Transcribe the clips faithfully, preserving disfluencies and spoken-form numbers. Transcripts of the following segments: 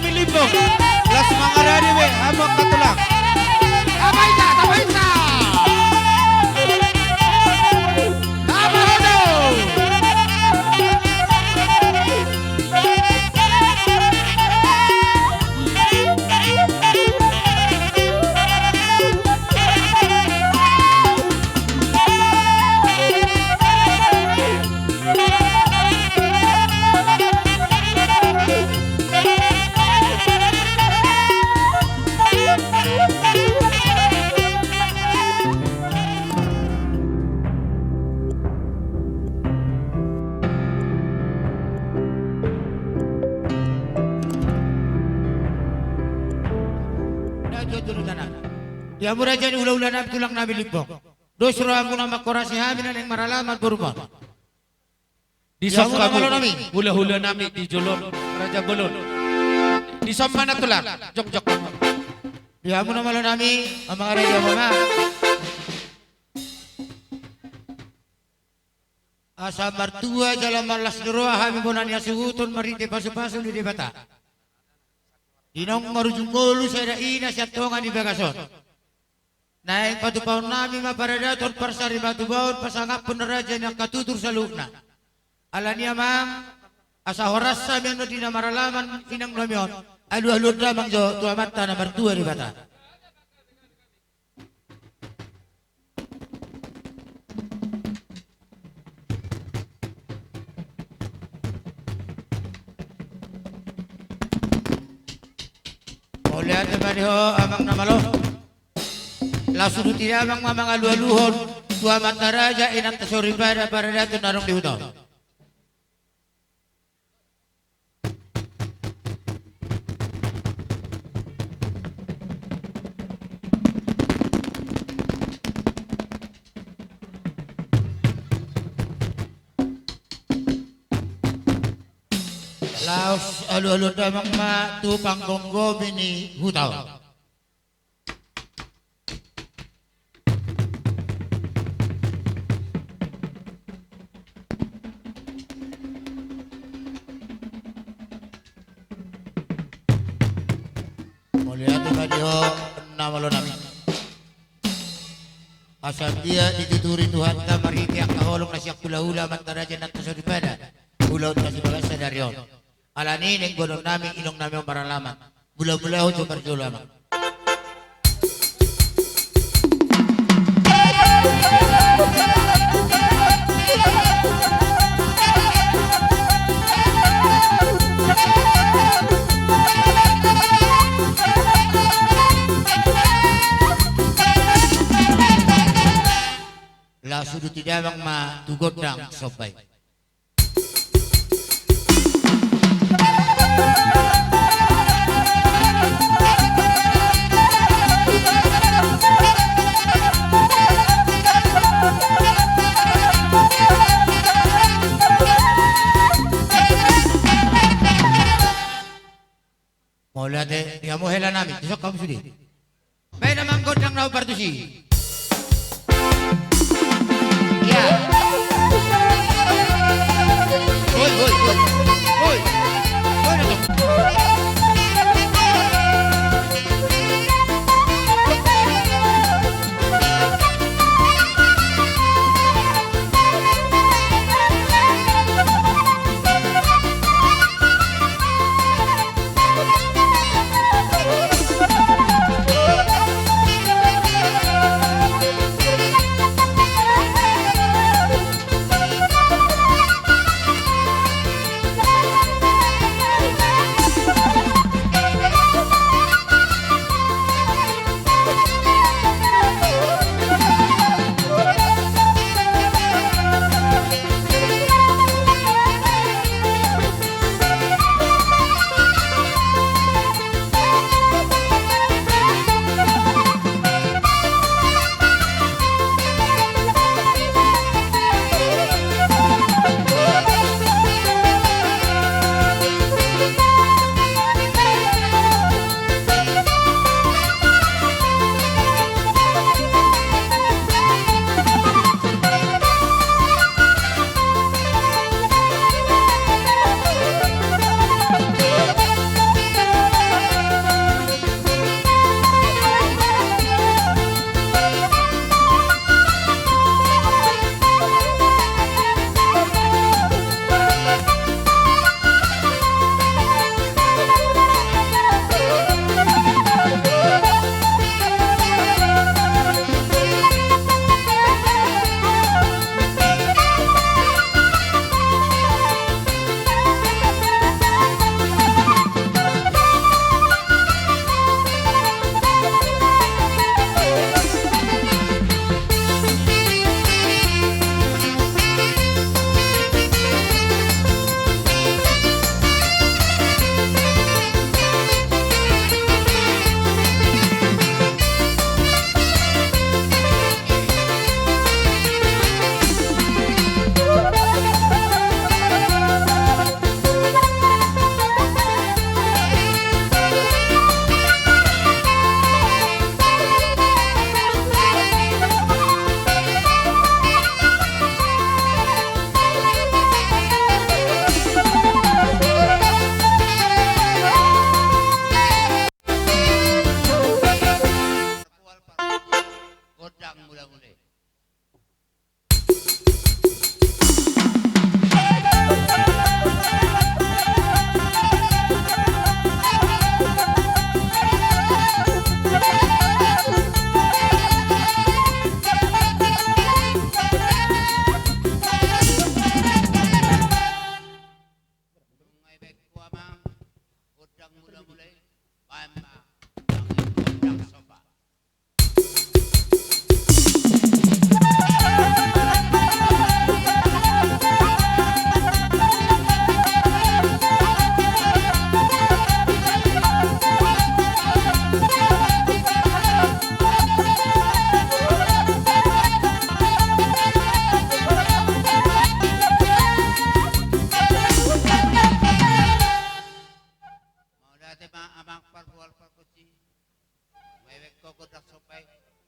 Limbong. Las mangarade be hamu angka tulang. Tapaita, tapaita. Tapaita. Di hamu raja ni hulahula nami, tulang nami Limbong. Dos rohamuna mangkorasi hami na naeng maralaman boru on. Di hamu na malo nami. Hulahula nami di jolo on, raja bolon. Dison ma na tulang, jongjong. Di hamu na malo nami, amang raja, amang. Asa martua jala marlas ni roha hami bona ni hasuhuton marhite pasupasu ni Debata. Di naung marujung ngolu sada ina sian tonga ni bagas on. Naeng patupaonnami ma paradaton, parsarimatua on, pasangaphon raja ni angka tutur saluhutna. Alani i amang, asa horas hami annon di na maralaman inang nami on, alualuhon damang jo tu Amanta na martua Debata. Mauliate ma di ho amang na malo. Laos uduti damang ma mangalualuhon tu amanta raja, inanta soripada, paradaton na adong di huta on. Laos alualuhon damang ma tu panggomgomi ni huta on. Mauliate ma di ho na malo nami. Asa dia dituturi Tuhanta marhite angka holong na sian hulahula amanta raja, inanta soripada, ulaonta sibagas sadari on. Alani i naeng godang nami inong nami on maralaman. Mula-mula ho jo parjolo amang. Laos uduti damang ma tu gondang somba i. Mauliate, di hamu hela nami, dison hamu sude. Baen amang gondang na hombar tusi. Ia. Oi, oi, oi. Oi. Oi, oi.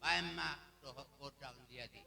Baen ma dohot gondang liat i.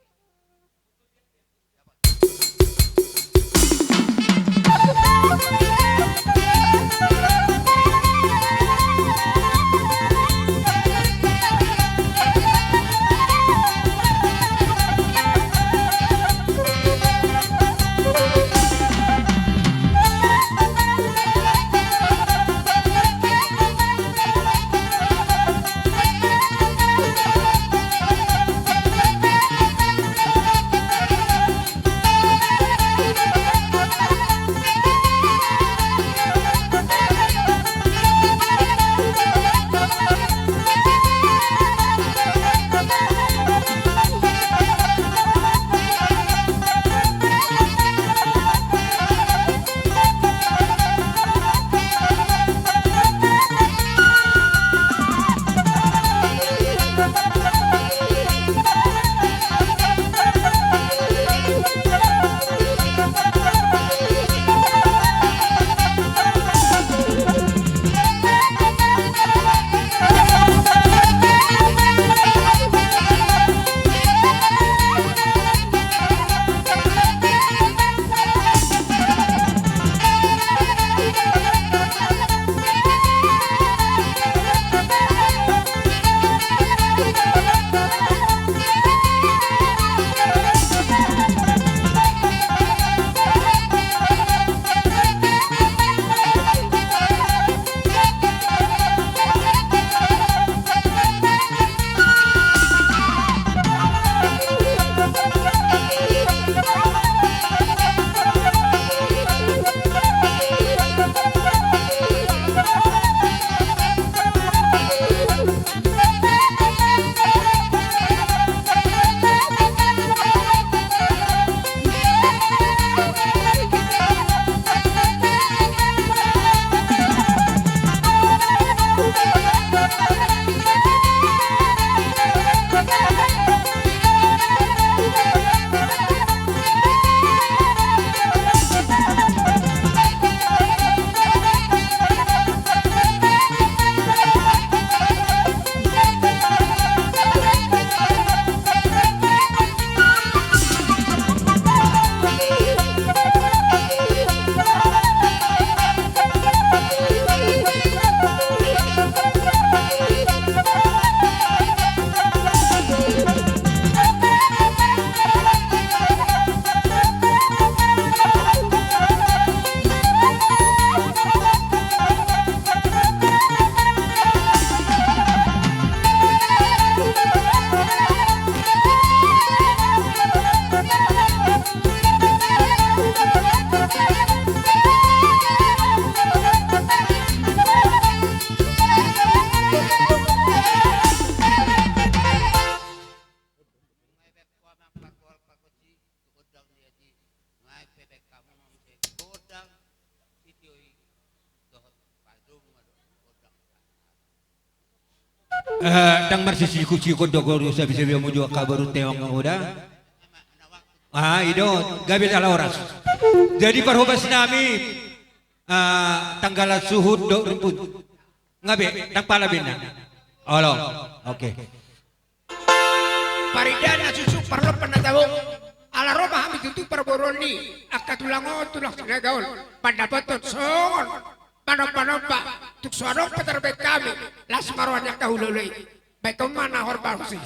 Eh, ndang marsisikut-sikut do, guru, sabi-sabi hamu jo angka boru teong, uda. Ah, i do, gabe jala horas. Jadi parhobas nami, eh, tanggalan suhut dohot rumput. Nga be, ndang pala be na. Olo, oke. Parindahan na suksuk, parlompan na tabo. Ala ro ma hami tutu parboruon ni angka tulang on, tulang Sinaga on, mandapothon songon manomba-nomba, tung so adong pe tarbaen hami, las ma roha ni angka hulahula i. Baen hamu ma na horbalusi.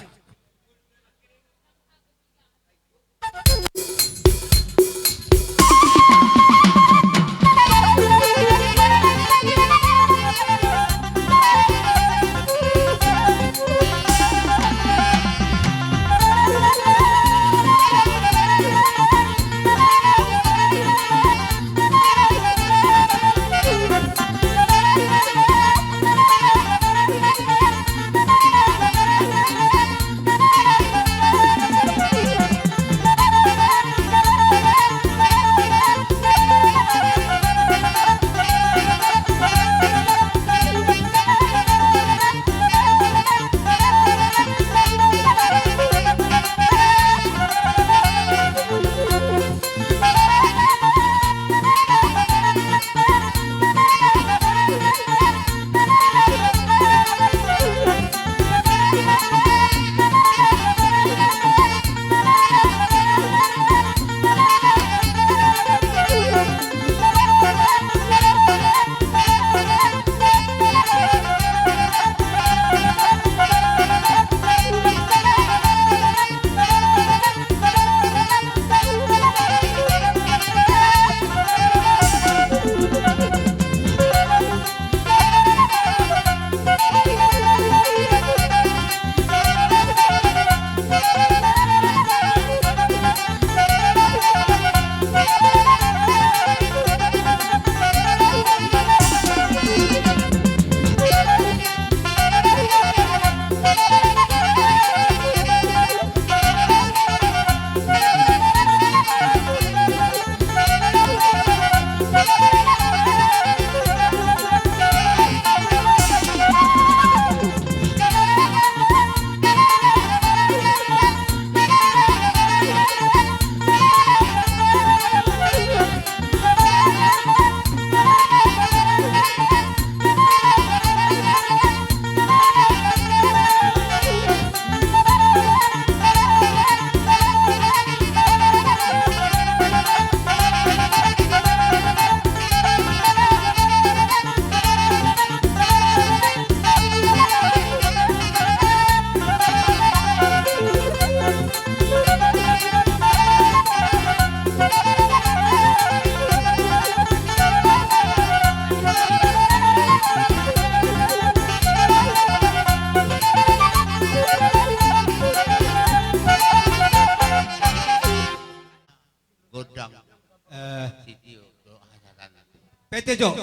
Jo.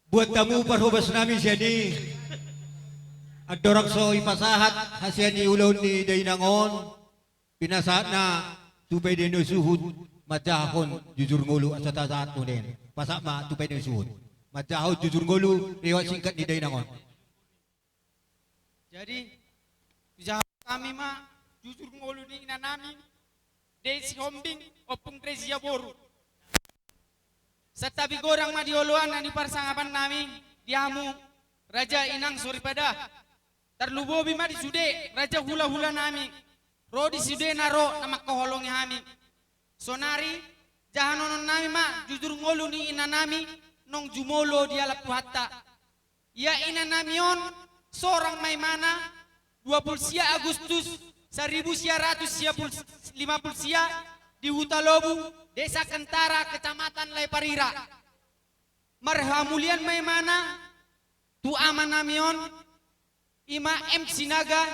Buat hamu parhobas nami sian i, andorang so dipasahat hasian ni ulaon ni dainang on, pinasahatna tu pede ni suhut manjahahon jujur ngolu asa tasahat tu den. Pasahat ma tu pede ni suhut manjahahon jujur ngolu lewat singkat ni dainang on. Jadi, tu jaha hami ma jujur ngolu ni ina nami, Desi Hombing, Ompung Rezia boru. Santabi godang ma di oloan na di parsangapan nami, di hamu, raja inang soripada. Tarlumobi ma di sude, raja hulahula nami, ro di sude na ro na mangkaholongi hami. Sonari, jahanon nami ma jujur ngolu ni ina nami, naung jumolo di alam Tuhanta. Ia ina nami on, sorang ma imana, dua pulu sia Agustus, saribu sia ratus sia pul-, lima pulu sia, di Huta Lobu, Desa Kentara, Kecamatan Lae Parira. Marhamulian ma imana, tu ama nami on, ima M Sinaga,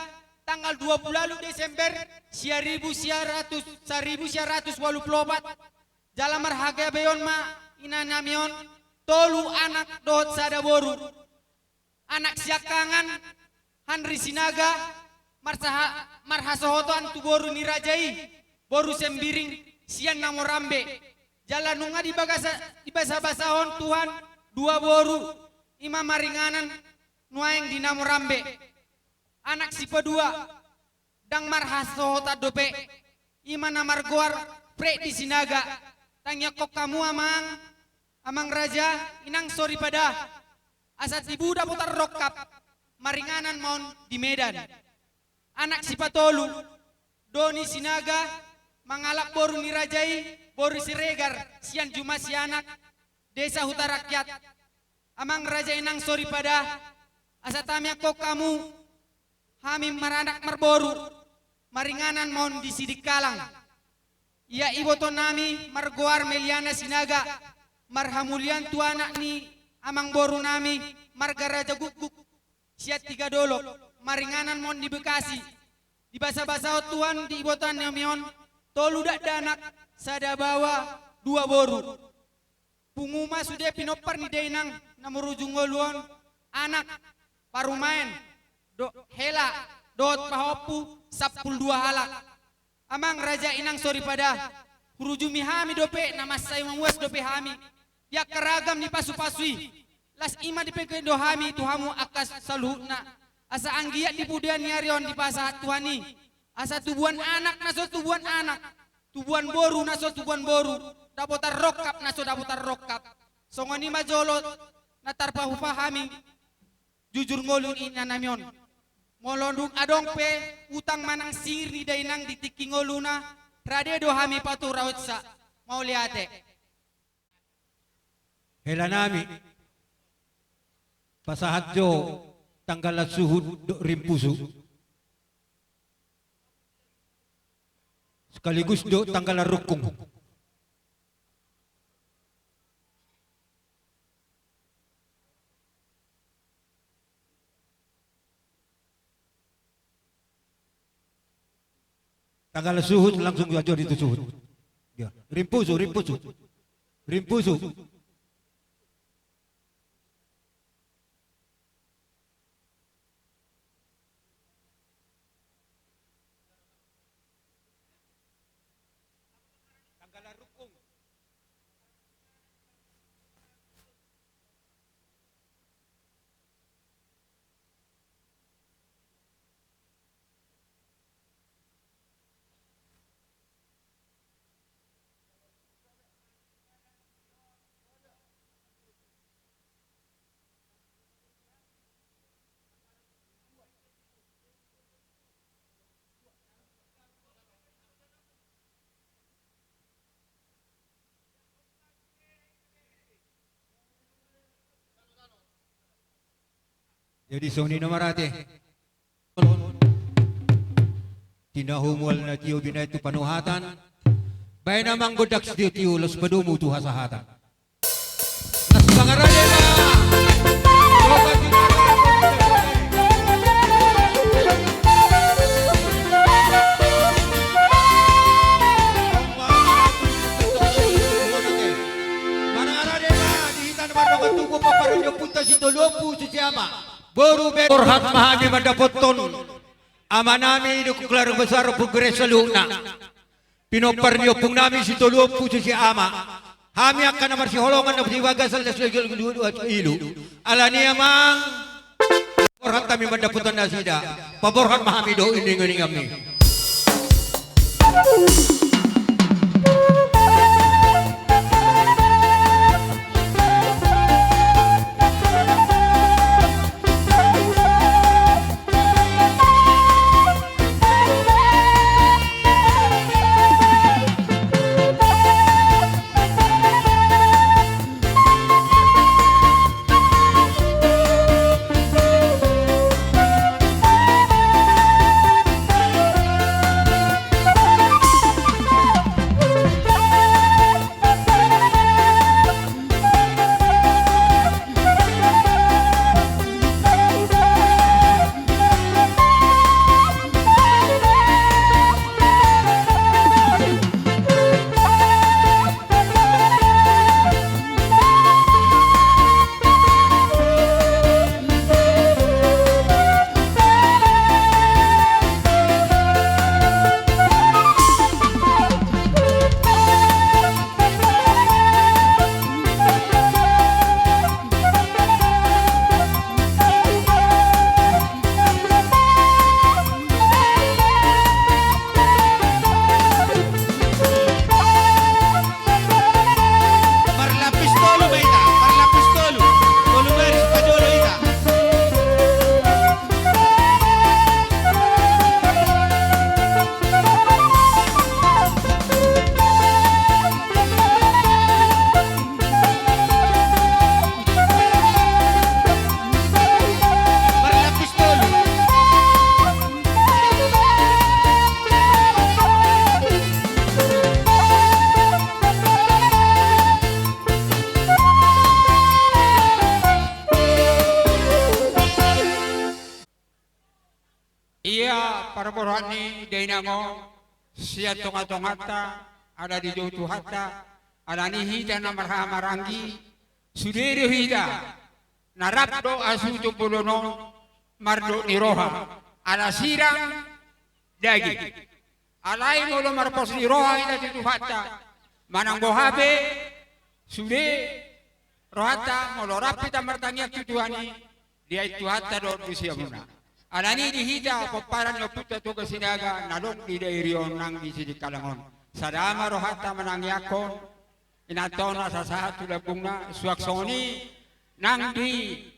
tanggal dua pulu ualu Desember, sia ribu sia ratus, saribu sia ratus ualu pulu opat, jala marhagabeon ma ina nami on, tolu anak dohot sada boru. Anak siangkangan, Hanri Sinaga, marsaha-, marhasohotan tu boru ni raja i, boru Sembiring, sian Namorambe. Jala nunga dibagasa-, dibasabasahon Tuhan, dua boru, ima maringanan, nuaeng di Namorambe. Anak sipadua, ndang marhasohotan dope, ima na margoar Freddy Sinaga, tangiangkon hamu amang, amang raja, inang soripada, asa tibu dapotan rongkap, maringanan ma on di Medan. Anak sipatolu, Doni Sinaga, mangalap boru ni raja i, boru Siregar, sian Juma Sianak, Desa Hutarakyat. Amang raja inang soripada, asa tangiangkon hamu, hami maranak marboru, maringanan ma on di Sidikalang. Ia iboto nami margoar Meliana Sinaga, marhamulian tu anak ni amang boru nami, marga Raja Gukguk, sian Tigadolok, maringanan ma on di Bekasi. Dibasabasahon Tuhan di iboto nami on, tolu dakdanak, sada baoa, dua boru. Pungu ma sude pinompar ni dainang na marujung ngolu on, anak, parumaen, do-, hela, dohot pahompu, sampulu dua halak. Amang raja inang soripada, hurujumi hami dope, na mansai mamuas dope hami di angka ragam ni pasupasu i. Las ima dipangke do hami tu hamu angka saluhutna, asa anggiat di pudian ni ari on dipasahat Tuhan i, asa tubuan anak na so tubuan anak, tubuan boru na so tubuan boru, dapotan rongkap na so dapotan rongkap. Songon i ma jolo na tarpahupa hami jujur ngolu ni ina nami on. Molo dung adong pe utang manang singir ni dainang di tingki ngoluna, rade do hami paturahonsa. Mauliate. Hela nami, pasahat jo tanggalan suhut dohot rimpusu, sekaligus do tanggalan rungkung. Tanggalan suhut langsung ajo di tu suhut. Ya, rimpusu, rimpusu. Rimpusu. Tanggalan rungkung. Jadi songon i ma rade. Tinahu mual na tio binahen tu panuhatan. Bahen amang gondang sitio-tio, laos padomu tu hasahatan. Las pangarade ma. Pangarade ma di hita na Ni ompunta Sitolu Ompu susi ama. Boru be. Borhat ma hami mandapothon amanami dohot keluarga besar Ompu Gres saluhutna. Pinompar ni ompungnami Sitolu Ompu susi ama. Hami angka na marsiholongan na marsibagas na so ilu. Alani amang. Borhat hami mandapothon nasida. Paborhat ma hami dohot ininguninganmi. Marlapis tolu ma hita, marlapis tolu. Tolu baris pajolo hita. Ia parborhat ni dainang on sian tongatonganta, ala dijou Tuhanta, alani hita na marhahamaranggi, sude do hita na rap do hasuhuton bolon on, mardok ni roha, ala sirang daging. Alai molo marpos ni roha hita tu Tuhanta, manang boha pe sude rohanta, molo rap hita martangiang tu Tuhan i, diain Tuhanta dohot di siamunna. Alani di hita pomparan ni ompunta Toga Sinaga na adong di dairi on nang di Sidikalang on, sada ma rohanta manangiangkon inanta on asa sahat tu lambungna, suang songon i nang di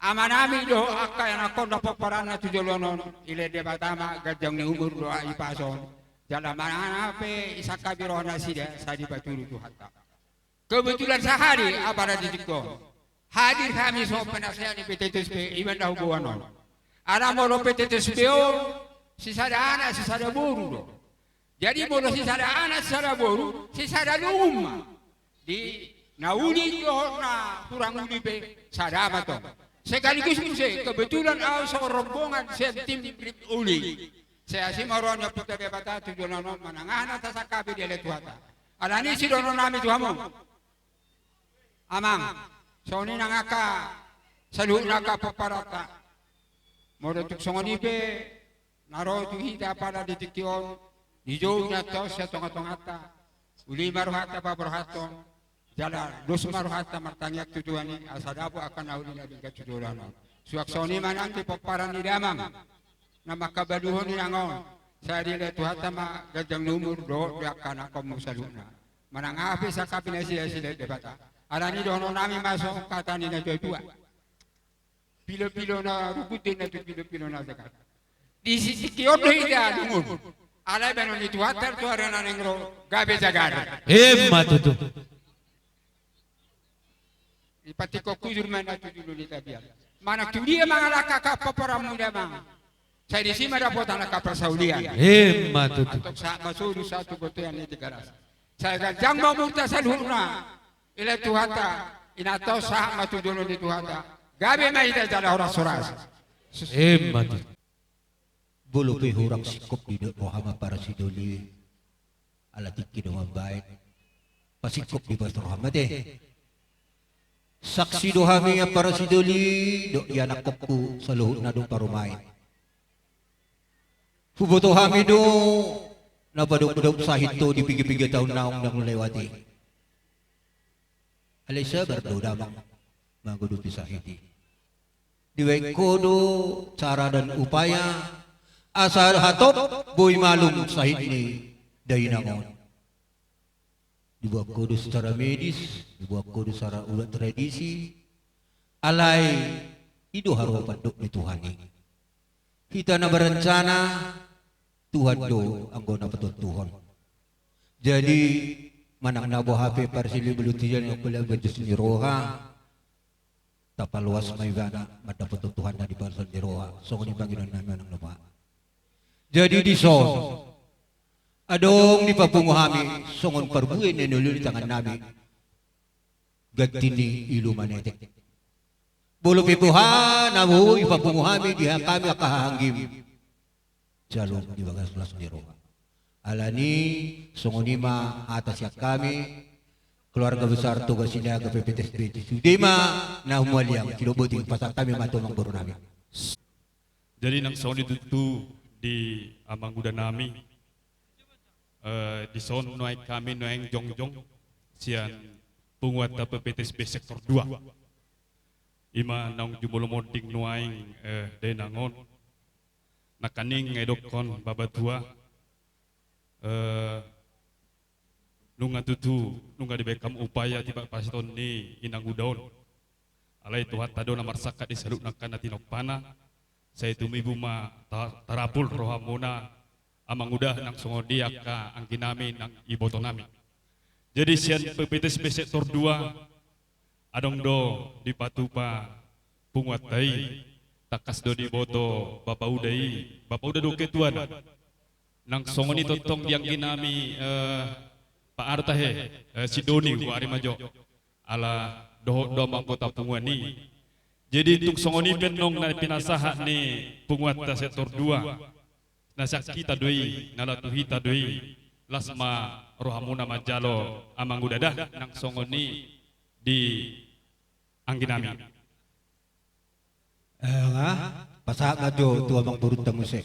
amanami dohot angka ianakhonna pomparanna tu joloan on, dilehon Debata ma ganjang ni umur dohot hahipason, jala manang aha pe disangkapi rohanasida sai dipatudu Tuhanta. Kebetulan sahali apala di tingki on hadir hami songon penasehat ni P T T S P i ma na huboan on. Ala molo P T T S P on sisada anak sisada boru do. Jadi molo sisada anak sisada boru, sisada lungun ma. Di na uli dohot na hurang uli pe sada ma tong. Sekaligus muse kebetulan ahu songon rombongan sian tim Rip Uli. Sai asi ma roha ni Ompunta Debata tu joloan on, manang aha na tasangkapi dilehon Tuhanta. Alani i sidohononnami tu hamu, amang, songon i nang angka saluhutna angka pomparanta. Molo tung songon i pe na ro tu hita apala di tingki on, dijou inanta on sian tongatonganta, uli ma rohanta paborhathon, jala dos ma rohanta martangiang tu Tuhan i asa dapot angka na uli na denggan tu joloan on. Suang songon i ma nang di pomparan ni damang na mangkabaluhon inang on, sai dilehon Tuhanta ma ganjang ni umur dohot di angka anakhonmu saluhutna. Manang aha pe sangkapi nasida dilehon Debata. Alani i dohononnami ma songon hata ni natuatua: Pilopilo na rugut do inna tu pilopilo na sangkap. Di si tingki on do hita lungun. Alai bahenon ni Tuhanta do tu ari na naeng ro gabe jagar. Emma tutu. Dipatingkon hujur ma inna tu julu ni tapian. Manang tu dia mangalangka angka pomparanmu damang, sai disi ma dapotan angka parsaulian. Emma tutu. Antong sahat ma solu sahat tu bontean ni Tigaras. Sai ganjang ma umurta saluhutna. Dilehon Tuhanta, inanta on sahat ma tu jolo ni Tuhanta. Gabe ma hita jala horashoras. Emma tutu. Molo pe hurang singkop didok roha ma parsidoli, ala tingki do mambahen. Pasingkop dibahen roha ma te. Saksi do hami ampara sidoli dohot ianakhonhu saluhutna dohot parumaen. Huboto hami do na padophop sahit ho di piga-piga taon naung lewat i. Alai sabar do damang mangadopi sahit i. Dibaen ho do cara dan upaya asa hatop boi malum sahit ni dainang on. Diboan ho do secara medis, diboan ho do secara adat tradisi. Alai i do haropa dohot ni Tuhan i. Hita na berencana, Tuhan do anggo na patontuhon. Jadi manang na boha pe parsiliu belut tijan yang kuliah bejus ni roha, tapaloas ma ibana mandapothon Tuhan na di parsan ni roha. Songon i pangidoan nami manang na boha. Jadi dison adong dipapungu hami songon parbue na niuli ni tangan nami, ganti ni ilu manetek. Molo pe boha na boi papungu hami di hami angka hahaanggim, jalo di bagas las ni roha. Alani songon i ma hata sian hami keluarga besar Toga Sinaga P P T S B. Sude ma na humaliang, sidok boti pasahat hami ma tu amangboru nami. Jadi nang songon i tutu di amanguda nami, eh, dison nuaeng hami nuaeng jongjong sian punguanta P P T S B sektor dua. Ima naung jumolo monding nuaeng, eh, dainang on. Nangkaning nga didokhon bapatua, eh, nunga tutu, nunga dibaen hamu upaya tiba pasahaton ni inanguda on. Alai Tuhanta do na marsangkap di saluhut angka na tinompana. Sai tumibu ma ta-, tarapul rohamuna amanguda nang songon i angka anggi nami nang iboto nami. Jadi sian P P T S B sektor dua adong do dipatupa punguanta i, tangkas do diboto bapauda i, bapauda do ketuana. Nang songon i tongtong di anggi nami, eh, Pak Arta he, eh, si Doni, huari ma jo. Ala dohot do ma anggota punguan i. Jadi tung songon i pe annon na pinasahat ni punguanta sektor dua. Na sian hita do i, na laho tu hita do i. Las ma rohamuna manjalo amanguda da, nang songon i di anggi nami. Eh, nga, pasahat ma jo tu amangborunta muse.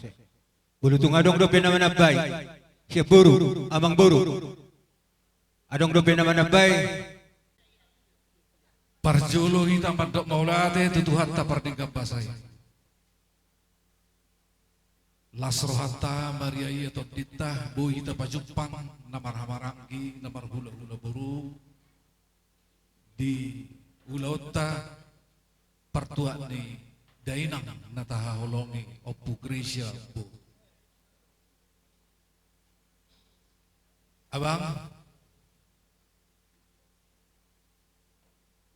Molo tung adong dope na manambai sian boru, amangboru. Adong dope na manambai. Parjolo hita mandok mauliate tu Tuhanta pardenggan basa i. Las rohanta, maria ia tondinta, boi hita pajumpang na marhahamaranggi, na marhulahula boru di ulaonta partuat ni dainang na tahaholongi, Ompu Gracia boru. Abang,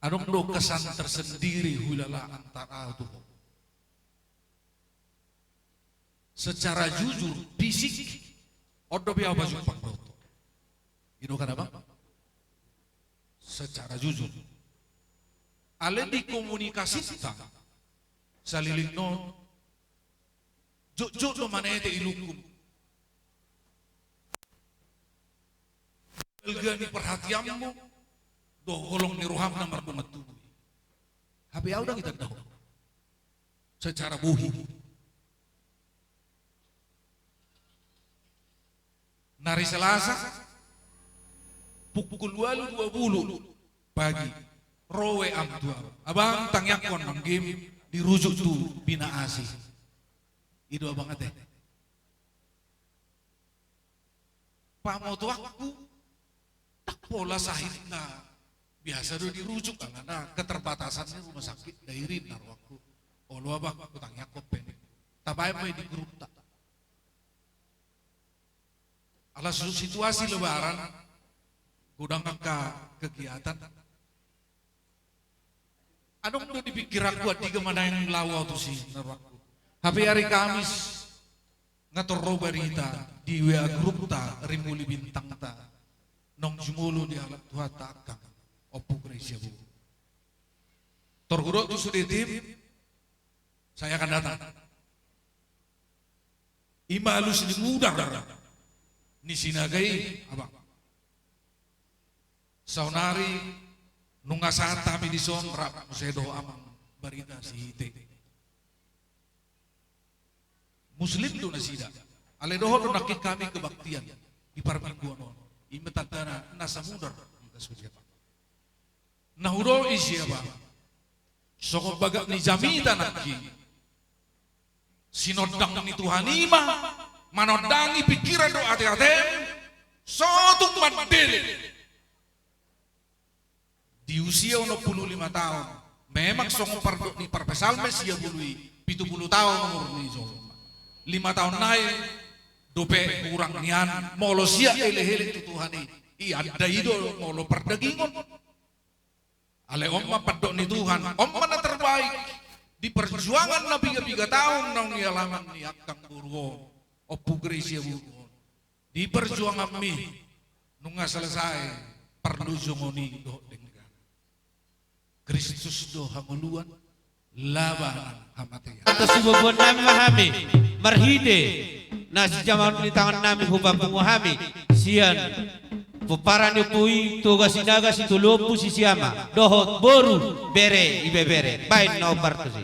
adong do kesan tersendiri huilala antara ahu tu ho. Secara jujur, fisik, on dope ahu pajumpang dohot ho. I do kan, Abang? Secara jujur. Alai di komunikasinta saleleng on, jotjot do manete ilungkun. Balga ni perhatianmu dohot holong ni roham na mardongan tubu i. Hape ahu ndang itanda ho secara bohi. Nari Selasa pukul ualu dua pulu pagi, ro W A-mu tu ahu, "Abang, tangiangkon ma game dirujuk tu Bina Asih." I do, Abang, ate. Pamotoanku, ndang pola sahitna biasa do dirujuk, alana keterbatasan ni rumah sakit, Dairin na rohangku. Olo, Abang, hutangiangkon pe, tabaen ma i di grupta. Ala su-, situasi Lebaran, godang angka kegiatan. Adong do di pikiranku andigan ma naeng laho ahu tusi, na rohangku. Hape ari Kamis nga tor ro barita di W A grupta, Rimuli Bintangta, naung jumolo dialap Tuhanta angkang Ompu Gracia boru. Tor hudok tu sude tim, saya akan datang. I ma alus ni mudar ni Sinaga i, Abang. Saonari Nunga sahat hami dison rap muse dohot amang barita si Ite. Muslim do nasida. Alai dohot do nangkin hami kebaktian di parmingguan on. I ma tandana na samudar hita sude. Na hudok i siapa? Songon bagak ni jamita nangkin. Sinondang ni Tuhan i ma manondangi pingkiran dohot ateatem, so tung mandele. Di usia onom pulu lima taon, memang songon pardok ni parpsalmen sia pulu i, pitu pulu taon umur ni jolma. Lima taon nai dope hurang nian molo sian elekelek tu Tuhan i, ianda i do molo pardagingon. Alai on ma pandok ni Tuhan, on ma na terbaik di perjuangan na piga-piga taon naung ialami ni angkang boru on, Ompu Gracia boru on. Di perjuanganmi nunga selesai parlojongon i dohot denggan. Kristus do hangoluan, laba nang hamatean. Atas siboboan nami ma hami marhite na sijamaon ni tangan nami hupapungu hami sian pomparan ni ompu i, Toga Sinaga, Sitolu Ompu, Sisiama dohot boru, bere, ibebere. Baen na ombar tusi.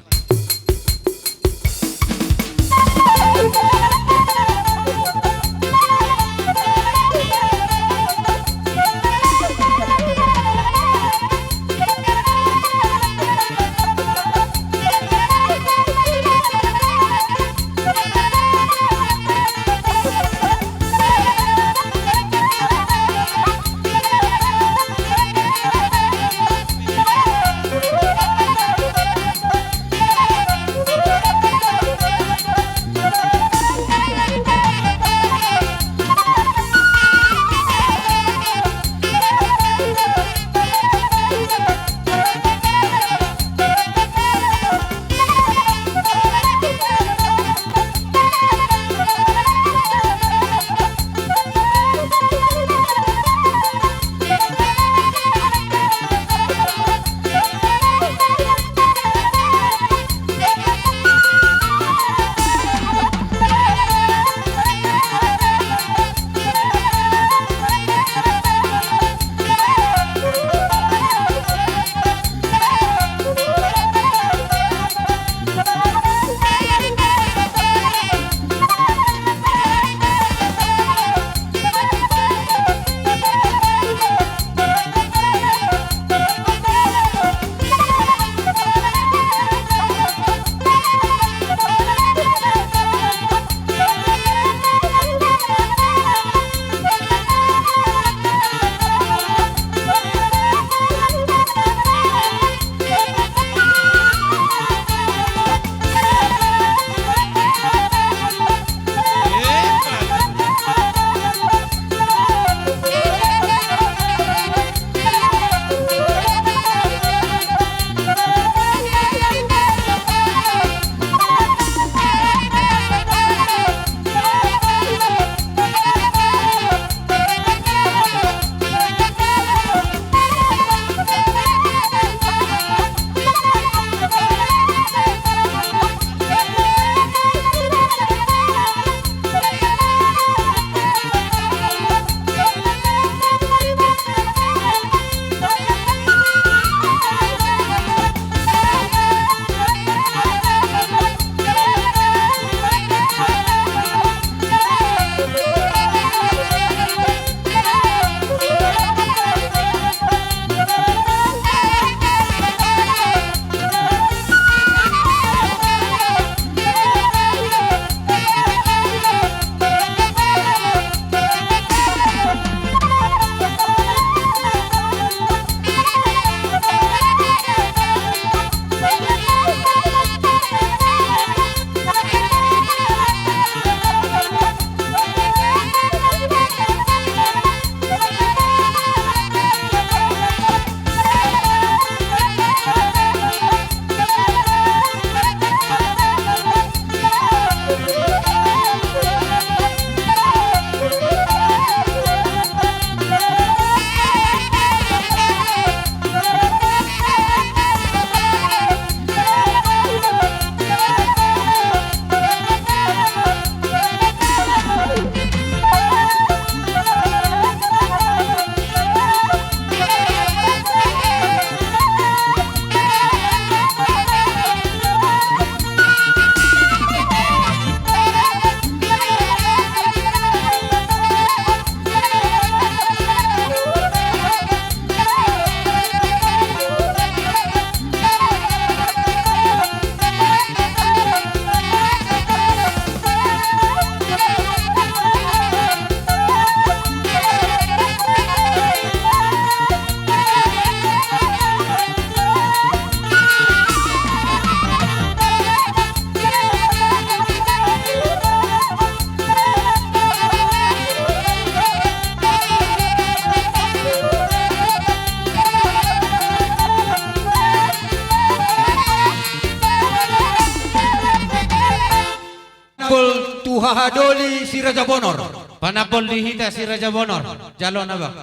hahadoli si Raja Bonor. Panambol di hita si Raja Bonor. Jalo na bang.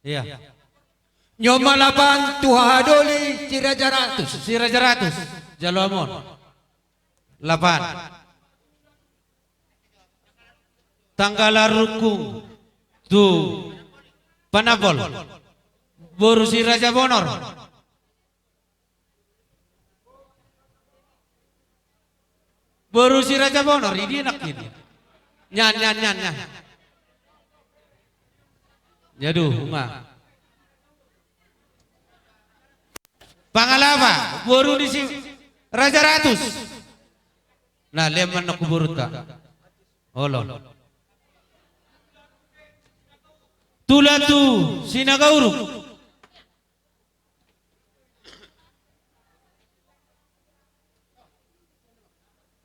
Iya. Nyo ma lapan tu hahadoli si Raja Ratus. Si Raja Ratus. Jalo hamu on. Lapan. Tanggala Rungkung tu Panambol. Boru si Raja Bonor. Boru si Raja Bonor, i dia nangkin. Nian, nian, nian, nian. Aduh, uma. Pangalapa, boru ni si Raja Ratus. Na, lean ma annon tu borunta. Olo. Tulan tu Sinaga Uruk.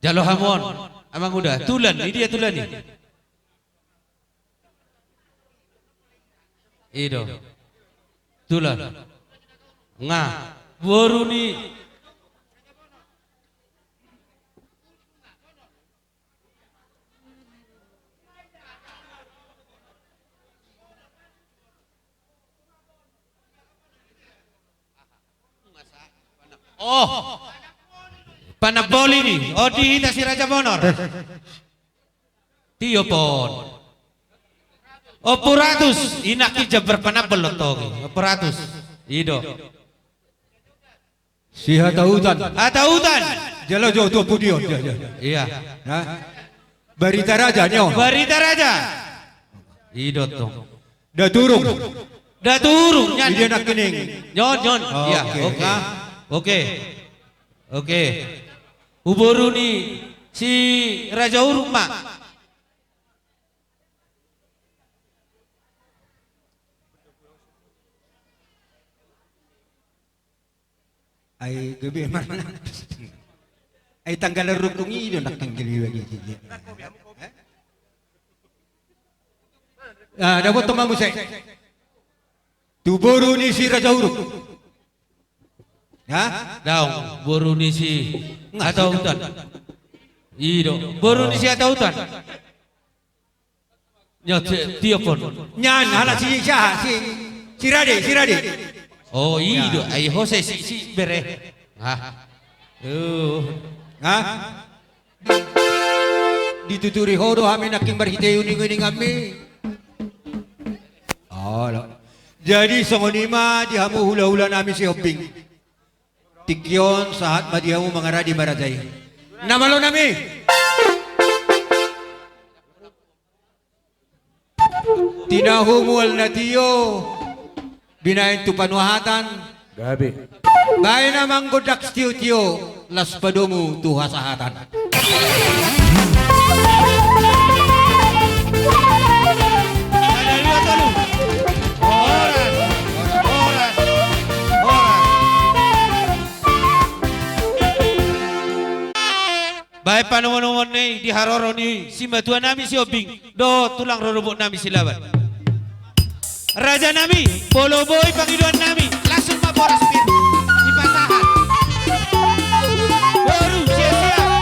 Jalo hamu on, amang uda. Tulan, i dia tulan i? I do. Tulan. Nga. Boru ni Oh. Panambol i. Oh, di hita si Raja Bonor. Tio pon. Ompu Ratus, i nangkin jambar Panambol do tong i. Ompu Ratus. I do. Si Hatahutan. Hatahutan. Jala jo tu Ompu Dion, jala, jala. Iya. Nah. Barita Raja, nyo. Barita Raja. I do tong. Daturung. Daturung, nian. I dia nangkining. Nyon, nyon. Oh, iya, oke. Oke. Nah. Oke. Oke. Huboru ni si Raja Uruk ma. Ai gabe ma. Ai Tanggala Rungkung i do nangkin gabe bagi. Eh? Ah, dapothon ma muse. Tu boru ni si Raja Uruk. Ha? Daong, boru ni si Hatahutan. I do, boru ni si Hatahutan. Nyo, ti-, tiopon. Nian, ala si, si, si, si Rade, si Rade. Oh, i do. Ai ho se si, si bere. Ah. Uh. Ha? Dituturi ho do hami nangkin marhite uning-uninganmi. Olo. Jadi songon i ma di hamu hula-hula nami Sihombing. Tingki on sahat ma di hamu mangaradi marajai. Na malo nami. Tinahu mual na tio, binahen tu panuhatan. Gabe. Bahen amang gondang sitio-tio, las padomu tu hasahatan. Sada, dua, tolu. Horas, horas, horas. Bahen panomunomuon ni di haroro ni simatua nami Sihombing dohot tulang rorobot nami Silaban. Raja nami, molo boi pangidoan nami, langsung ma boras pir dipasahat. Boru, siap-siap.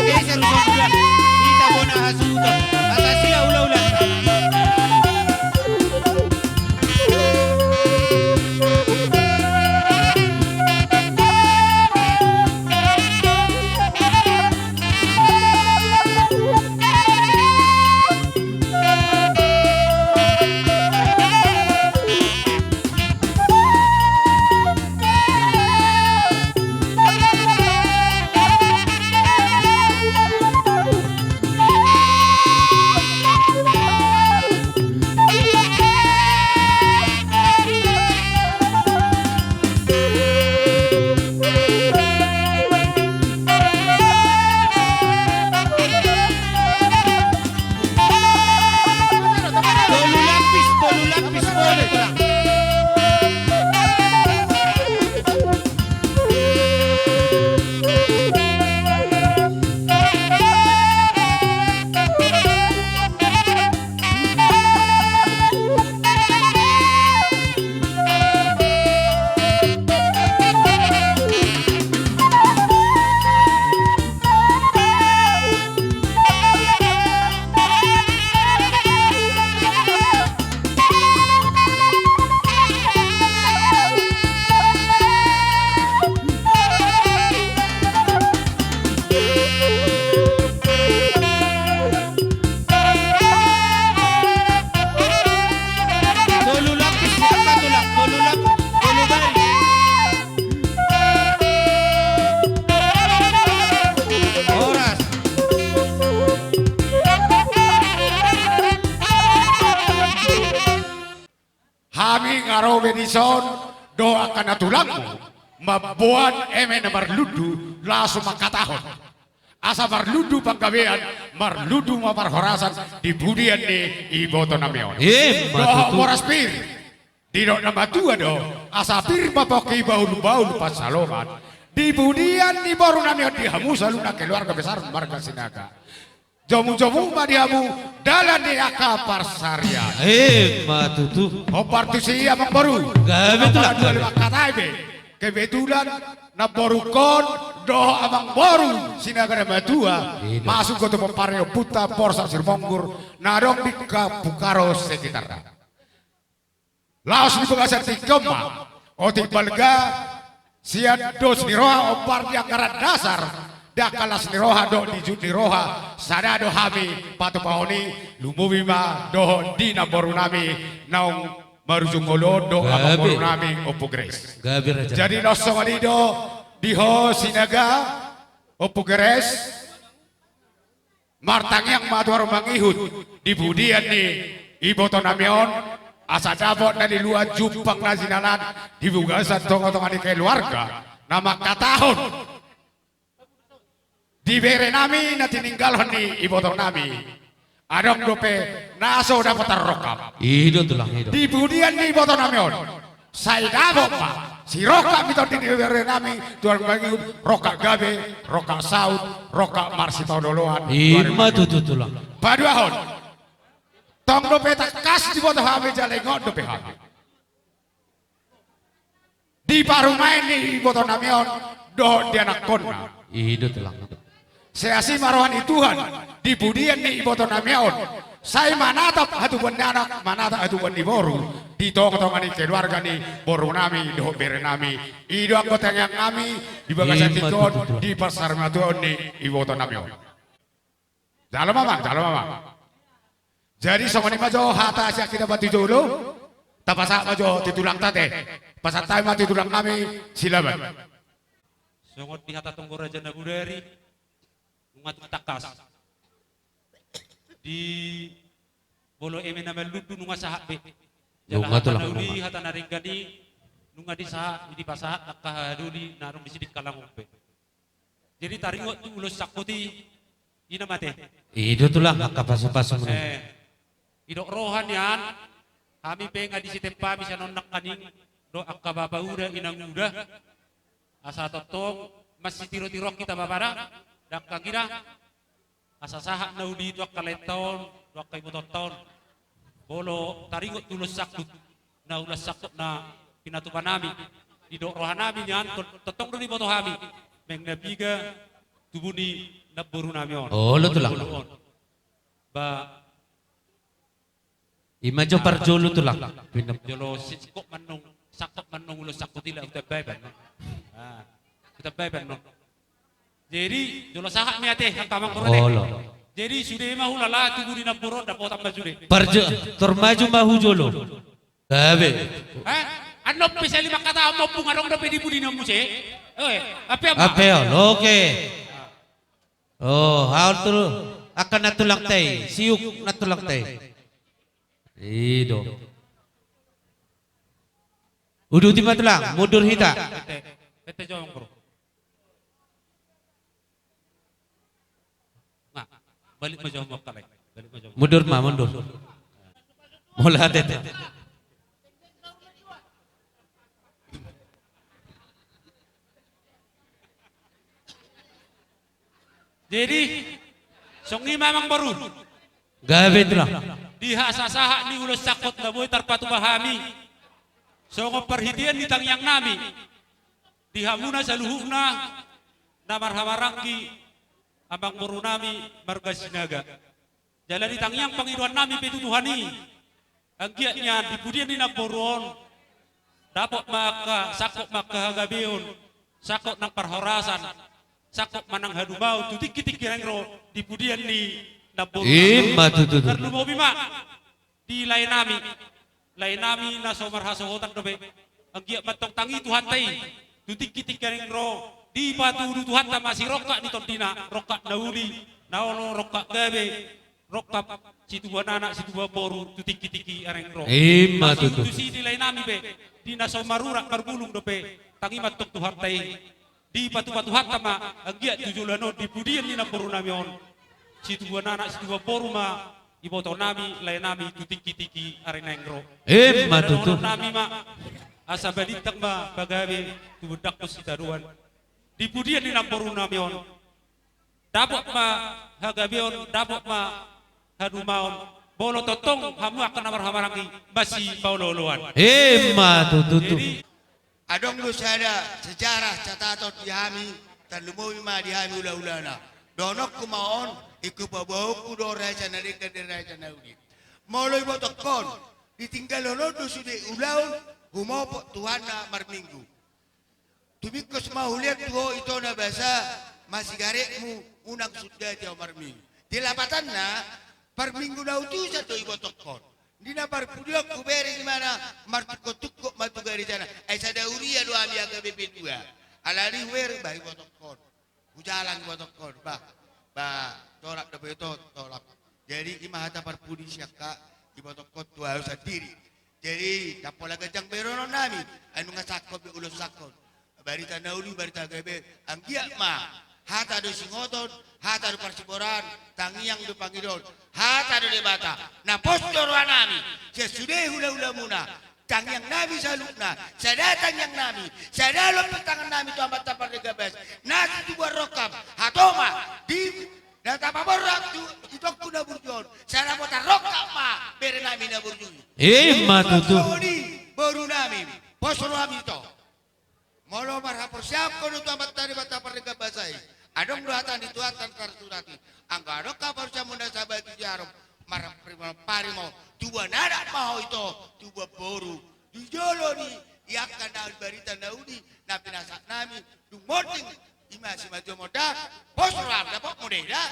Geser usamuda, hita bona hasuhuton, asa sia ulaulanta. Tolu lapis, tolu lapis, boleh, Tulang. Tolu lapis, Tulang, tolu lapis, tolu baris. Horas. Hami nga ro be dison dohot angka na tulangmu mamboan eme na marlundu, laos mangkatahon. Asa marlundu panggabean, marlundu ma parhorasan di pudian ni ibotonami on. Ima tutu. Dohot boras pir. Didok na matua do, asa pir ma pongki, bahulbahul pansalongan. Di pudian ni borunami on, di hamu saluhutna keluarga besar marga Sinaga. Jomujomu ma di hamu dalan ni angka parsarian. Ima tutu. Hombar tusi, amangboru. Gabe, Tulang. Dua lima kata be. Kebetulan namborungkon dohot amangboru Sinaga na matua. Ida. Masuk do tu pomparan ni ompunta Borsak Sirumonggur na adong di Kampung Karo sekitarna. Laos di bagasan tingki on ma, otik balga, sian dos ni roha, hombar di anggaran dasar, di angka las ni roha dohot di jut ni roha, sada do hami patupahon i, lumobi ma dohot di namborunami naung marujung ngolu on dohot, gabe, amangborunami Ompu Grace. Gabe, raja. Jadi na songon i do di ho Sinaga, Ompu Grace. Martangiang ma tu haroa mangihut di pudian ni ibotonami on, asa dapot na niluluan, jumpang na jinalahan di bagasan tongatonga ni keluarga, na mangkatahon di berenami na tininggalhon ni ibotonami. Adong dope na so dapot tarrongkap. I do, Tulang, i do. Di pudian ni ibotonami on. Sai dapot ma sirongkap ni tondi ni berenami tu haroa mangihut, rongkap gabe, rongkap saut, rongkap marsipaolooloan. Ima tutu, Tulang. Paduahon. Tong dope tangkas diboto hami jala ingot dope hami di parumaen ni ibotonami on dohot di anakkonna. I do, Tulang. Sai asi ma roha ni Tuhan di pudian ni ibotonami on. Sai manatap hatubuan ni anak, manatap hatubuan ni boru di tongatonga ni keluarga ni borunami dohot berenami. I do anggo tangiangnami di bagasan tingki on, ima tutu, Tulang, di parsaurmatuaon ni ibotonami on. Jalo ma, Amang, jalo ma, Amang. Jadi songon i ma jo hata sian hita parjolo, tapasahat ma jo tu tulangta, ate. Pasahat hami ma tu tulangnami Silaban. Songon di hata tonggo raja na bodari, nunga tung tangkas. Di molo eme na marlundu nunga sahat be. Jala nunga, Tulang, hata na uli, nunga, hata na denggan i nunga disahat, dipasahat angka hahadoli na adong di Sidikalang on pe. Jadi taringot tu ulos sangkut i, i nama, ate. I do, Tulang, angka pasupasu. Eh, didok roha nian, hami pe nga disitempami sian on nangkaning dohot angka bapa uda, inang uda. Asa tongtong masitirotiroan hita bapa da, dangkang i da. Asa sahat na uli tu angka laenta on, tu angka ibotonta on. Molo taringot tu ulos sangkut, na ulos sangkut na pinatupanami, didok rohanami nian, tong-, tongtong do diboto hami. Naeng na piga tubu ni namboru nami on. Olo, Tulang. Ba, ima jo parjolo, Tulang. Jolo singkop manang, sangkop manang ulos sangkot i, laho hutambai pe annon. Ah, hutambai pe annon. Jadi, jolo sahat ma i ate, angka amang boru ate. Olo. Jadi, sude ma hulala tubu ni namboru on, dapotan ma sude. Parjo-, tor maju ma hujolo. Gabe. Eh? Annon pe sali mangkatahon ompung adong dope di pudi ni on muse. Oe, ape on ma? Ape on, oke. Oh, haol tu angka nantulangta i, siuk nantulangta i. I do. Uduti ma, Tulang, mundur hita. Tete, tete jo, amang boru. Nah, balik ma jo, amang boru. Balik ma jo. Mundur ma, mundur. Mauliate. Jadi, songon i ma, amang boru. Gabe, Tulang. Di hasasahat ni ulos sangkot na boi tarpatupa hami, songon parhitean ni tangiang nami di hamuna saluhutna na marhahamaranggi, amang boru nami marga Sinaga. Jala di tangiang pangidoan nami pe tu Tuhan i, anggiat nian di pudian ni namboru on, dapot ma angka, sangkot ma angka hagabeon, sangkot nang parhorasan, sangkot ma nang hadumaon tu tingki-tingki naeng ro di pudian ni namboru. Ima tutu. Tarlumobi ma di lae nami, lae nami na so marhasohotan dope. Anggiat ma antong tangi Tuhanta i tu tingki-tingki naeng ro, dipatudu Tuhanta ma sirongkap ni tondina, rongkap na uli, na olo, rongkap gabe, rongkap situbuan anak, situbuan boru tu tingki-tingki naeng ro. Ima tutu. Tusi di lae nami pe, di na so marurat marbulung dope, tangi ma antong Tuhanta i. Dipatupa Tuhanta ma anggiat tu joloan on di pudian ni namboru nami on, situbuan anak, situbuan boru ma iboto nami, lae nami tu tingki-tingki ari naeng ro. Ima tutu. Dohonon nami ma, asa balintang ma pagabe tu bondangkon sitadoan di pudian ni namboru nami on. Dapot ma hagabeon, dapot ma hadumaon. Molo tongtong hamu angka na marhahamaranggi masipaolo-oloan. Ima tutu. Jadi, adong do sada sejarah cataton di hami, tarlumobi ma di hami hula-hulana. Dohononku ma on, ingkon paboaonku do raja na denggan, raja na uli. Molo ibotongkon, ditinggalhon do sude ulaon, humopot Tuhanna marminggu. Tumingkos ma hulean tu ho ito na basa, masigaretmu, unang sundati ahu marminggu. Di lapatanna, parminggu na utusan do ibotongkon. Di na parpudionku hubereng ibana, martungkot-tungkot ma tu garejana. Ai sada huria do hami angka B P dua. Alani hubereng bah ibotongkon. Hujalang ibotongkon, bah. Bah, tolap dope ito, tolap. Jadi, ima hata parpudi sian angka ibotongkon tu ahu sandiri. Jadi, ndang pola ganjang be dohonon nami, ai nunga sangkot be ulos sangkot. Barita na uli, barita gabe, anggiat ma hata do singoton, hata do parsiboraan, tangiang do pangidoon, hata do Debata na pos do roha nami sian sude hula-hulamuna. Tangiang nami saluhutna, sada tangiang nami, sada lompit tangan nami tu Amanta Pardenggan Basa, na situbuan rongkap, hatoma di na tapaborhat tu itongku na burju on, sada potar rongkap ma bere nami na burju i. Ima tutu. Songon i boru nami, pos roham ito. Molo marhaporseaon ho do tu Amanta Debata Pardenggan Basa i, adong do hata ni Tuhanta na tarsurat i. Anggo adong haporseaonmuna sabatua di arom, marpari ma, pari ma ho, tubuan anak ma ho ito, tubuan boru. Di jolo ni i angka na barita na uli na pinasahat nami, dung monding, ima simanjomon da, pos roham, dapotmu do i da.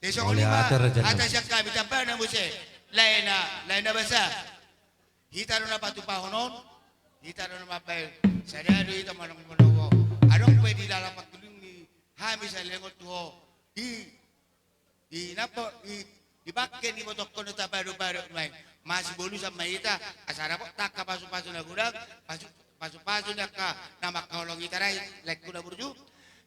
Jadi songon i ma hata sian hami, tambana muse, lae na, lae na basa. Hita do na patupahon on, hita do na mambahen, sada do hita manang manang ho. Adong pe di lalapan tuling ni hami saleleng on tu ho. Di, di nambo, di, di bangke ni ibotongkon na tapadok-padok nuaeng. Masibolusan ma hita, asa dapot angka pasu-pasu na godang, pasu, pasu-pasu ni angka na mangkaholongi hita da i, laengku na burju.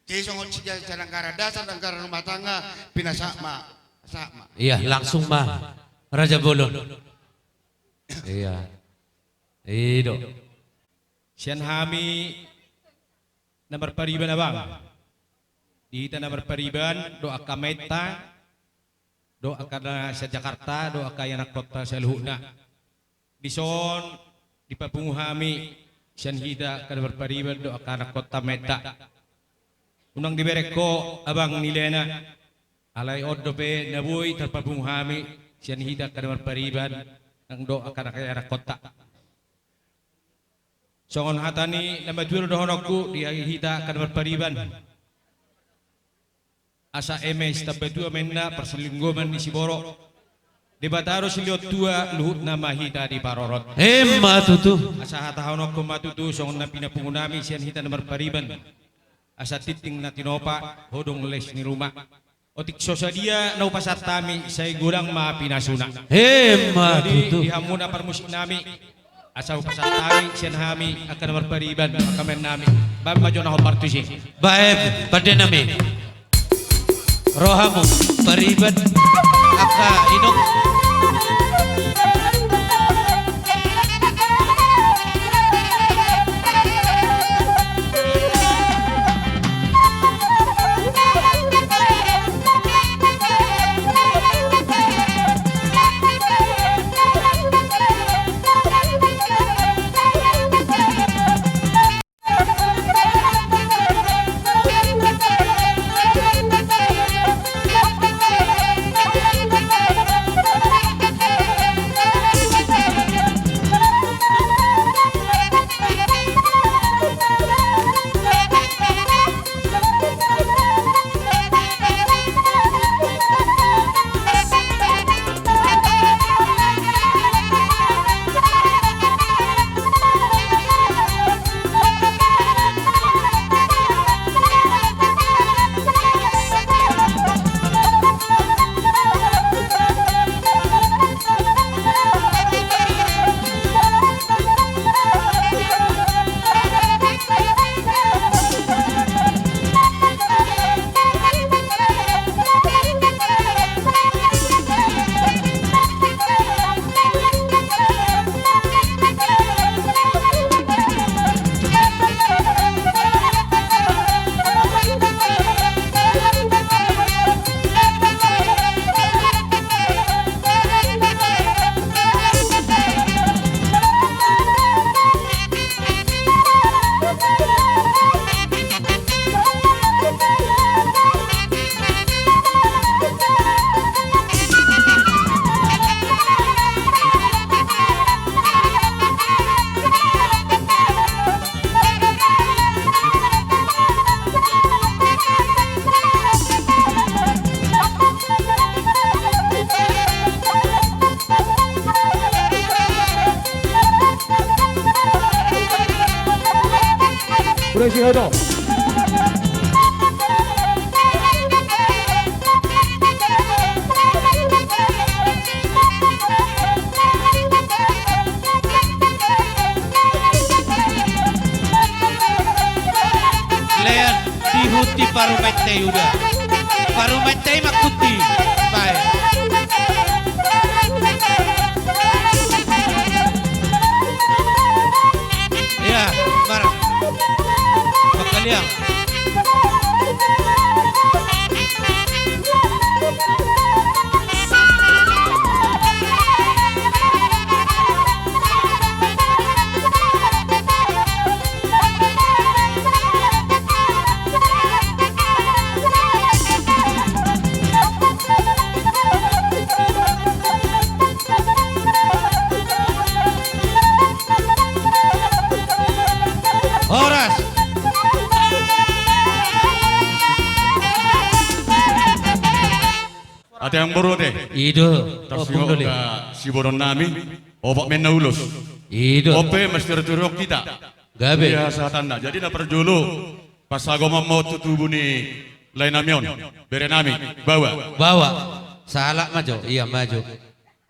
Jadi songon sian, sian anggaran dasar, anggaran rumah tangga, pinasahat ma, sahat ma. Iya, langsung ma. Raja Bolon. Iya. I do. Sian hami na marpariban, abang. Di hita na marpariban, dohot angka amanta, dohot angka na sian Jakarta, dohot angka ianakkonta saluhutna. Dison dipapungu hami sian hita angka na marpariban dohot angka anakkonta, amanta. Unang dibereng ho, abang, ni laena. Alai on dope na boi tarpapungu hami sian hita angka na marpariban nang dohot angka na hea rangkonta. Songon hata ni na matua do dohononku di hita angka na marpariban. Asa eme sitamba tua ma inna parsilinggoman ni siborok. Debata do silehon tua, luhutna ma hita diparorot. Emma tutu. Asa hatahononku ma tutu songon na pinapungu nami sian hita na marpariban. Asa tintin na tinopa, hodong les ni ruma. Otik so sadia na hupasahat hami, sai godang ma pinasuna. Emma tutu. Jadi di hamu na parmusik nami, asa hupasahat hami sian hami angka na marpariban, angka maen nami. Baen ma jo na hombar tusi. Baen, pande nami. Ro hamu pariban angka inong. Lean, dihuti parumaenta i uda. Parumaenta i manghuti. Bae. Ia, mar. Pangkaliang. Horas. Ate amangboru ate. I do. Tarsingok da siboru nami. Opat ma inna ulos. I do. On pe mesti ro tu hita. Gabe. Ia sahatanna. Jadi na parjolo, pasahat ma on tu tubu ni lae nami on. Bere nami. Baoa. Baoa. Sahalak ma jo. Ia ma jo.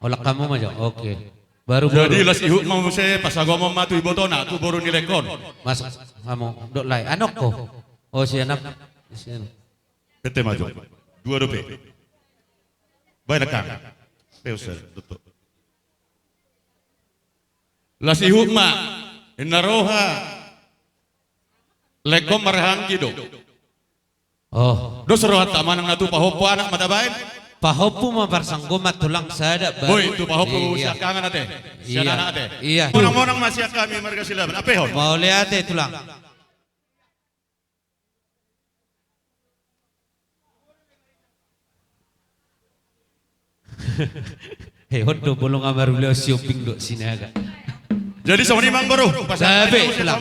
Holan hamu ma jo. Oke. Baru. Jadi boru. Las ihut ma muse pasahat ma on tu ibotona, tu boru ni laengkon. Mas, hamu dohot lae. Anakko. O, si anak. Si anak. Pete ma jo. Dua dope. Baen angka. Peuser, doktor. Las ihut ma. Inna roha. Laengkon marhahaanggi do. Oh. Dos rohanta manang na tu pahompu anak ma tabaen. Pahompu ma parsanggoman tulang sada baru. Boi, tu pahompu. Iya. Siangkangan ate. Iya. Sian anak ate. Iya. Monang-monang ma sian hami marga Silaban. Apehon. Mauliate tulang. He, on do molo nga marulaon Siombing dohot Sinaga. Jadi songon i ma amang boru, pasahat. Gabe, ma tulang.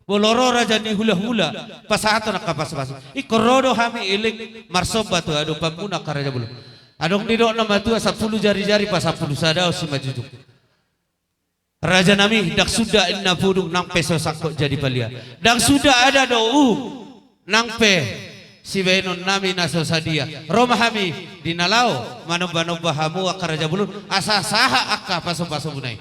Molo ro raja ni hulahula, pasahathon angka pasupasu. Ingkon ro do hami elek marsomba tu adopanmuna angka raja bolon. Adong didok na matua, sampulu jarijari pasampulu sada, on simanjujung. Raja nami, ndang suda inna pudung, nang pe so sangkot jadi palia. Ndang suda ada do uhum, nang pe sibahenon nami na so sadia. Ro ma hami di na laho manombanomba hamu angka raja bolon, asa sahat angka pasupasumuna i.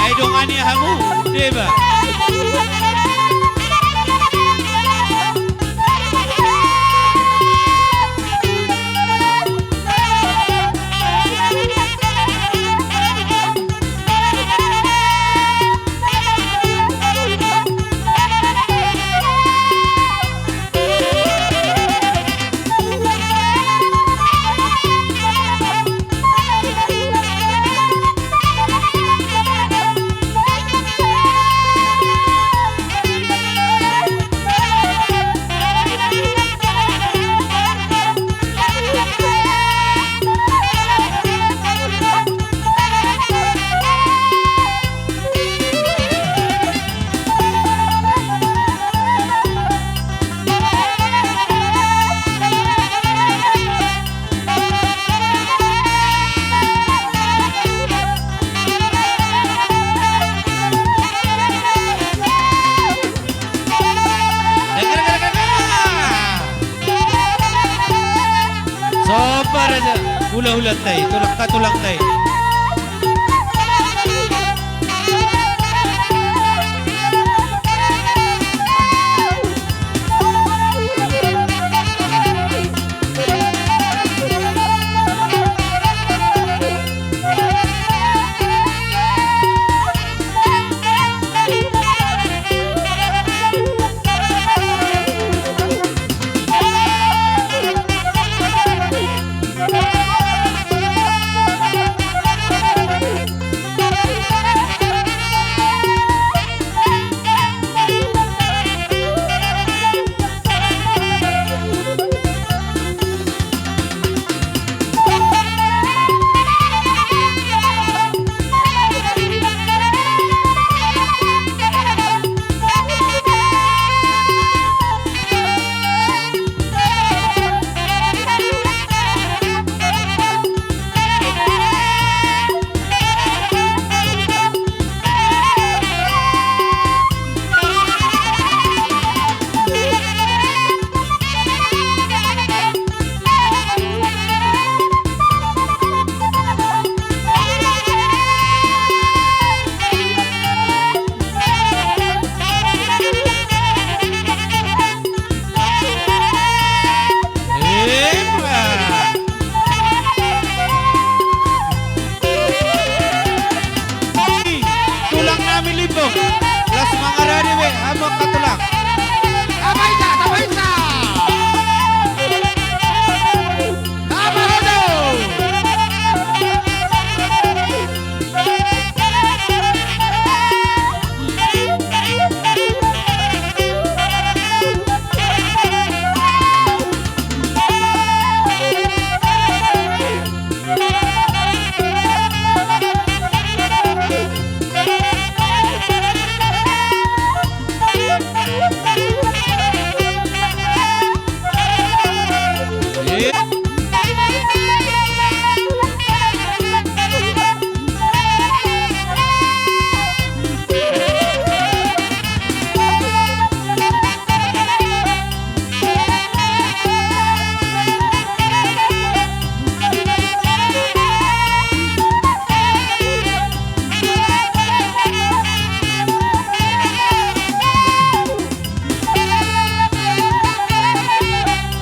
Ai dongani hamu, deba. Somba raja, hulahulanta i, tulangta, tulangta i. Tulang nami Limbong, las mangarade be hamu angka tulang. Tapaita, tapaita. Tapahodo.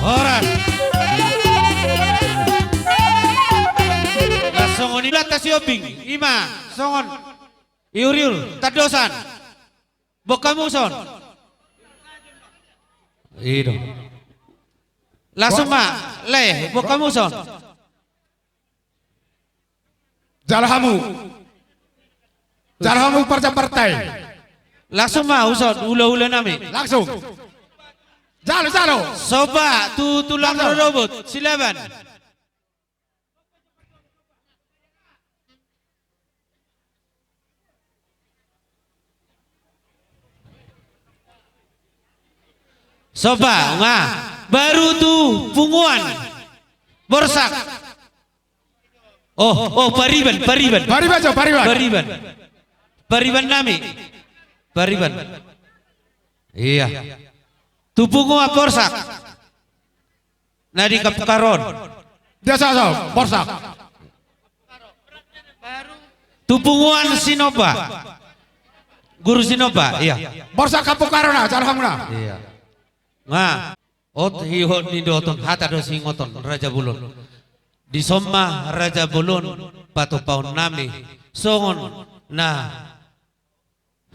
Horas. Las songon i, las ta Siombing. Ima songon iuriur tandosan. Boan hamu son. I do. Langsung ma, lae, boan hamu son. Jalo hamu. Jalo hamu parjambarta i. Langsung ma, son, hulahula nami. Langsung. Jalo, jalo. Somba tu tulang rorobot, Silaban. Somba, nga. Baru tu punguan. Borsak. Oh, oh, pariban, pariban. Pariban, jo, pariban. Pariban. Pariban nami. Pariban. Iya. Tu punguan Borsak. Na di Kapukaron. Dia saja, Borsak. Tu punguan Sinomba. Guru Sinomba, iya. Borsak Kapukaron, na, jalo hamu na. Iya. Nga. Ot hihot ni doton, hata do singoton, raja bolon. Dison ma raja bolon, patupaon nami, songon na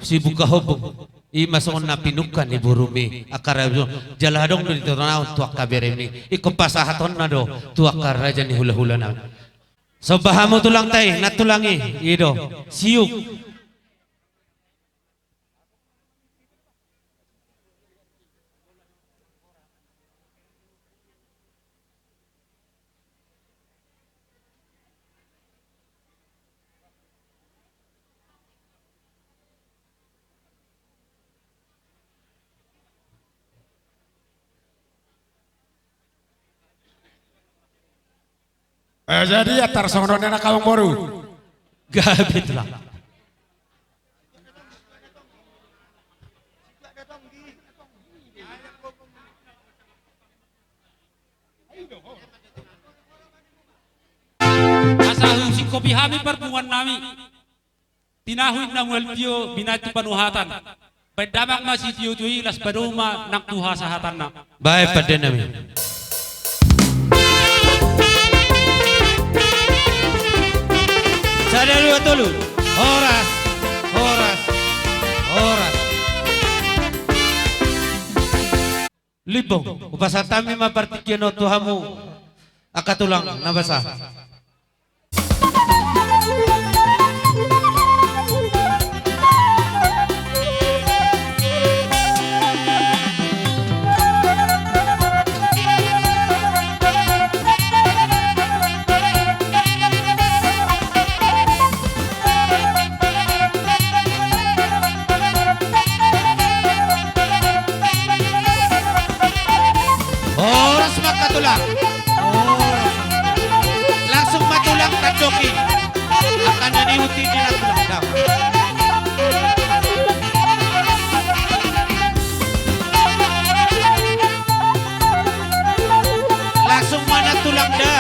sibuka hobung, i ma songon na pinungka ni borumi, angka raja bolon, jala adong do di tona on tu angka beremi, ingkon pasahatonna do, tu angka raja ni hulahula nami. Somba hamu tulang ta i, nantulang i, i do, siuk. Eh, jadi ya tarsongon on na, amangboru. Gabe tulang. Asa husingkopi hami parpunguan nami. Tinahu inna mual tio, binahen tu panuhatan. Baen damang ma sitiotio i, laos padomu ma nang tu hasahatanna. Baen pande nami. Sada, dua, tolu. Horas, horas, horas. Limbong, hupasahat hami ma partingkian on tu hamu angka tulang na basa. Horas ma angka tulang. Horas. Langsung ma tulang tandoki. Angka na nihuti ni nantulang da. Langsung ma nantulang da.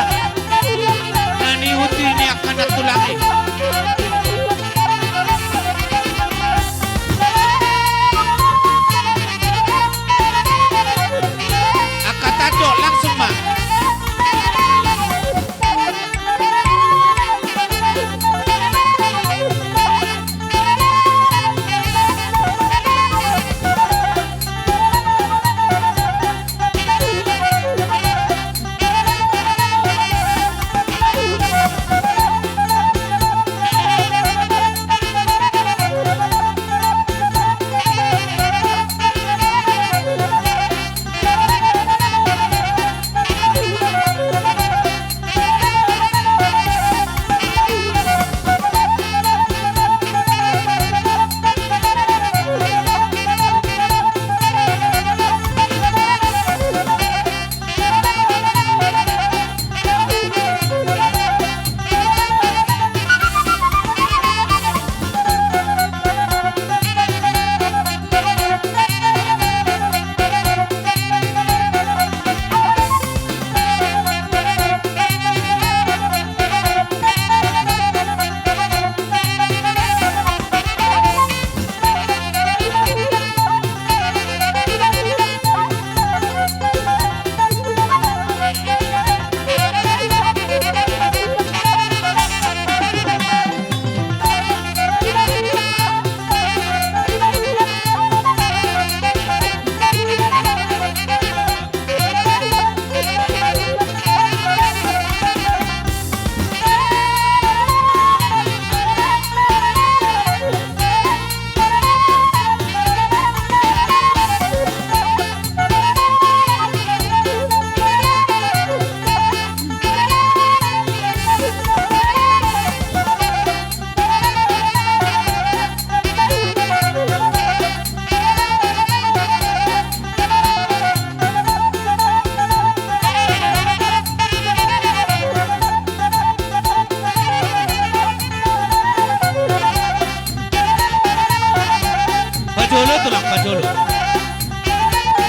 Na nihuti ni angka nantulang i. Angka tando langsung ma.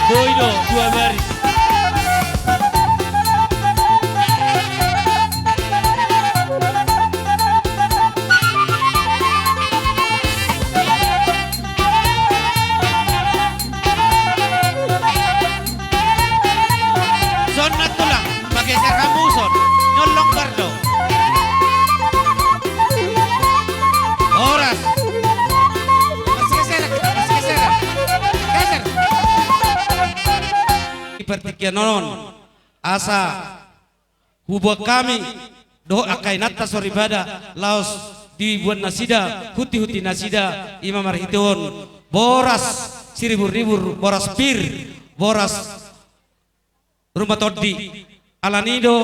Boi do dua baris. Son nantulang, pageser hamu son. Nyolong bardo. Horas. Masgeser, masgeser. Geser. Di partingkian on, asa huboan hami dohot angka inanta soripada laos diboan nasida huti-huti nasida, ima marhitehon boras siribur-ribur, boras pir, boras ruma tondi. Alani do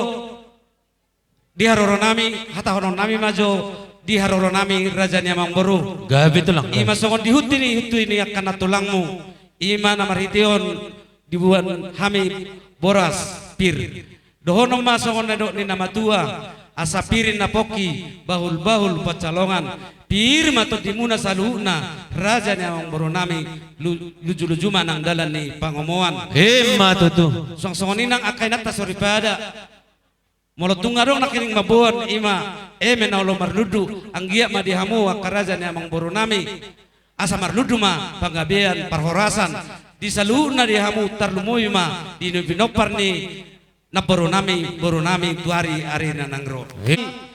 di haroronami, hatahononnami ma jo di haroronami, raja ni amangboru. Gabe tulang. Ima songon di huti ni, huti ni angka nantulangmu, ima na marhitehon diboan hami boras pir. Dohonon ma songon na nidok ni na matua, asa pir i na pongki, bahul-bahul pansalongan. Pir ma tondimuna saluhutna, raja ni amangborunami, lu-, luju-luju ma nang dalan ni pangomoan. Ima tutu. Suang songon i nang angka inanta soripada. Molo tung adong nangkining mamboan, ima eme na olo marnundu, anggiat ma di hamu angka raja ni amangborunami, asa marnundu ma panggabean parhorasan di saluhutna, di hamu tarlumobi ma di pinompar ni namborunami, borunami tu ari-ari na naeng ro.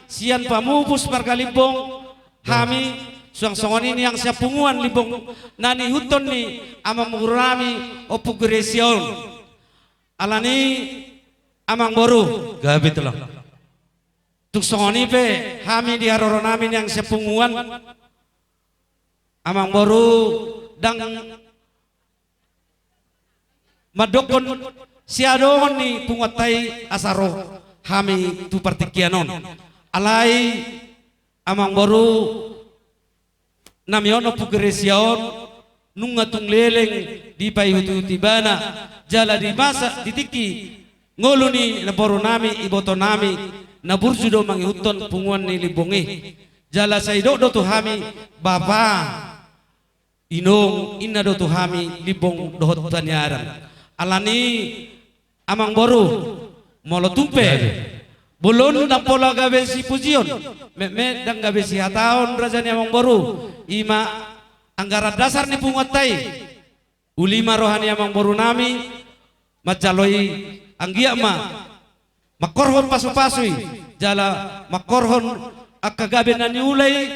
Sian pamupus marga Limbong hami, suang songon i niang sian punguan Limbong na niihuthon ni amangborunami Ompu Geresia on. Alani amangboru. Gabe tulang. Tung songon i pe hami di haroronami niang sian punguan, amangboru, ndang mandokkon siadongan ni punguanta i asa ro hami tu partingkian on. Alai amangboru, nami on Ompu Geresia on, nunga tung leleng dipaihuti-huti ibana, jala di masa di tingki ngolu ni namborunami, ibotonami, na burju do mangihuthon punguan ni Limbong i. Jala sai didok do tu hami bapa, inong, inna do tu hami Limbong dohot Paniaran. Alani amangboru, molo tung pe bolon ndang pola gabe sipujion, metmet ndang gabe sihataon, raja ni amangboru, ima anggaran dasar ni punguanta i. Uli ma roha ni amangborunami manjalo i, anggiat ma mangkorhon pasu-pasu i, jala mangkorhon angka gabe na niula i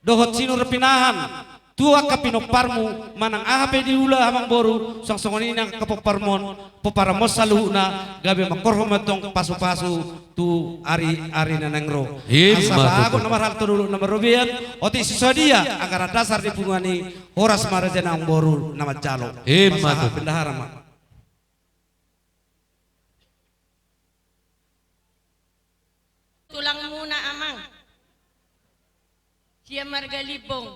dohot sinur pinahan tu angka pinomparmu, manang aha pe diula amangboru, suang songon i nang angka pomparmon, pomparanmon saluhutna, gabe mangkorhon ma antong pasu-pasu tu ari-ari na naeng ro. Ima tutu. Asa bagot na marhalto, dolok na marrobean, otik sisodia anggaran dasar ni punguan i. Horas ma raja ni amangboru na manjalo. Ima tutu. Pasahat bendahara ma. Tulangmuna amang, sian marga Limbong,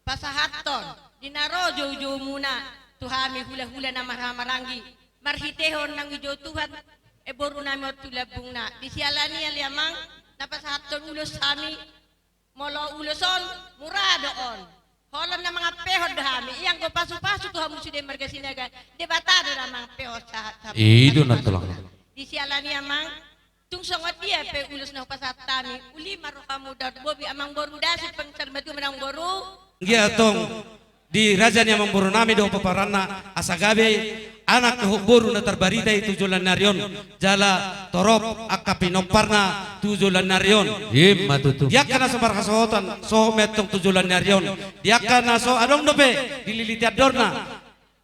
pasahathon di na ro jou-joumuna tu hami hula-hula na marhaha-maranggi, marhitehon naung dijou Tuhan, e, borunami on tu lambungna. Di siala ni i ale amang, na pasahathon ulos hami. Molo ulos on, mura do on. Holan na mangampehon do hami, ia anggo pasu-pasu tu hamu sude marga Sinaga, Debata do na mangampehon sahat-sahat. I do na tulang. Di siala ni i amang, tung songon dia pe ulos na hupasahat hami, uli ma rohamu dohot bobi, amangboru, dasi pangsarimatumu amangboru. Anggiat antong di raja ni amangborunami dohot pomparanna, asa gabe anak dohot boru na tarbarita i tu joloan ni ari on, jala torop angka pinomparna tu joloan ni ari on. Ima tutu. Di angka na so marhasohotan, sohot ma antong tu joloan ni ari on. Di angka na so adong dope dililiti andorna,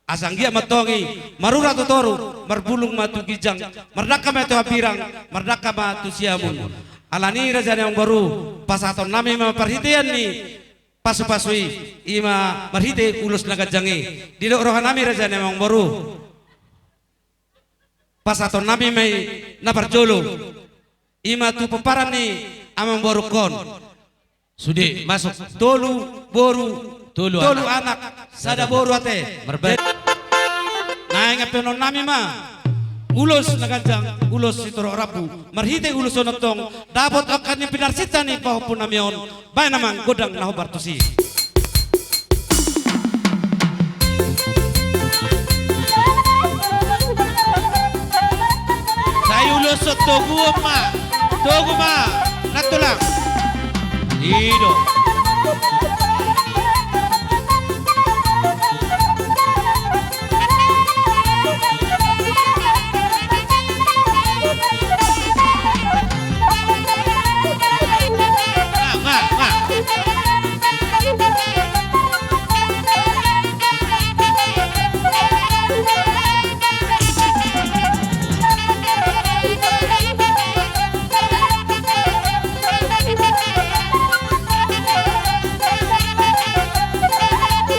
asa anggiat ma antong i marura tu toru, marbulung ma tu ginjang, mardangka ma tu hambirang, mardangka ma tu siamun. Alani raja ni amangboru, pasahatonnami ma parhitean ni pasu-pasu i, ima marhite ulos na ganjang i. Didok rohanami raja ni amangboru, pasahatonnami ma i na parjolo, ima tu pomparan ni amangborungkon. Sude masuk tolu boru, tolu anak, sada boru ate. Marbalik. Naeng ampeononnami ma ulos na ganjang, ulos sitorop rambu. Marhite ulos on antong dapot angka ni pinarsinta ni pahompunami on. Baen amang gondang na hombar tusi. Togu ma, togu ma, nantulang. I do.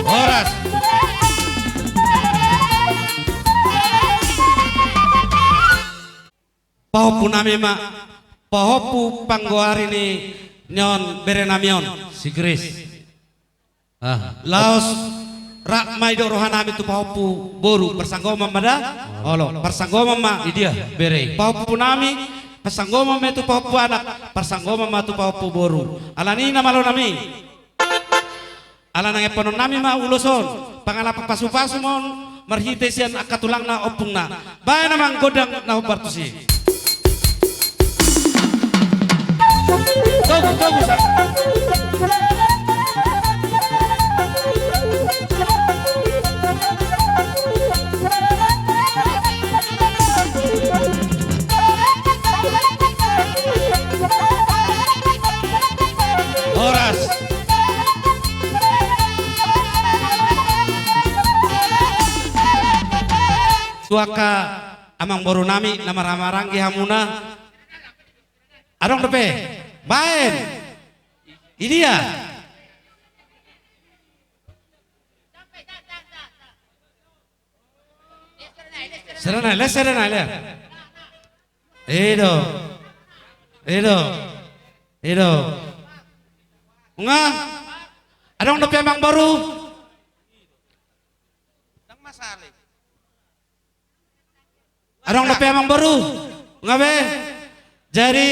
Horas. Pahompu nami ma, pahompu panggoari ni, ni on bere nami on. Si Kris. Ah. Laos rap ma i do roha nami tu pahompu boru, parsanggoman ma da. Olo, parsanggoman ma. Idia, bere. Pahompu nami, parsanggoman ma tu pahompu anak, parsanggoman ma tu pahompu boru. Alani na malo nami. Ala nang eponon nami ma ulos on, pangalapan pasupasu ma on, marhite sian angka tulangna ompungna. Baen amang gondang na hombar tusi. Togu, togu sa. Horas. Tu angka amangboru nami na marhahamaranggi hamuna. Adong dope? Baen. Idia. Sere nai, le, sere nai, le. I do. I do. I do. Nga. Adong dope amangboru? Adong dope amangboru? Nga be. Jadi,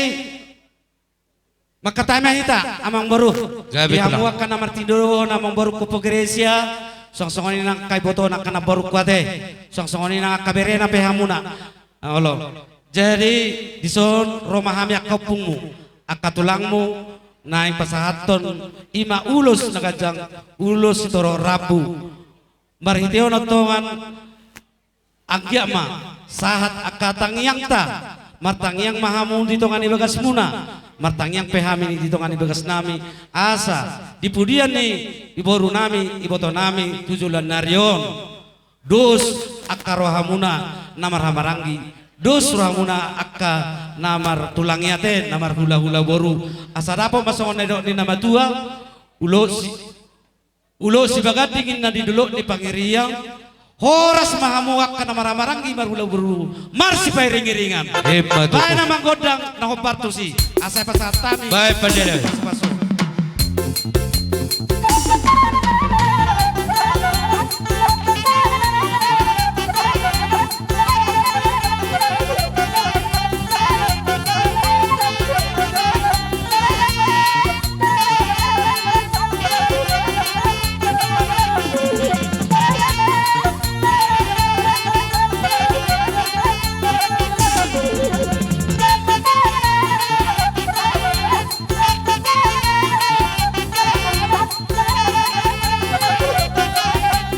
mangkatai ma hita, amangboru. Gabe tulang. Di hamu angka na martinodohon, amangboru Kopo Geresia, suang songon i nang angka iboto na angka namborungku ate, suang songon i nang angka berena pe hamuna. Olo. Jadi, dison ro ma hami angka ompungmu, angka tulangmu, naeng pasahathon i ma ulos na ganjang, ulos sitorop rambu. Marhite on antong, anggiat ma sahat angka tangiangta, martangiang ma hamu di tonga ni bagasmuna, martangiang pe hami di tonga ni bagasnami, asa di pudian ni iboru nami, iboto nami, tu joloan ni ari on, dos angka rohamuna na marhahamaranggi, dos rohamuna angka na martulang i ate, na marhulahula boru, asa dapot ma songon na nidok ni na matua, ulos si Ulos sibaganding ninna di dolok ni Pangiriang, horas ma hamu angka na marhahamaranggi marhulahula boru, marsipairingiringan. Emma tutu. Baen amang gondang na hombar tusi, asa pasahat hami. Baen pande. Pasu-pasu.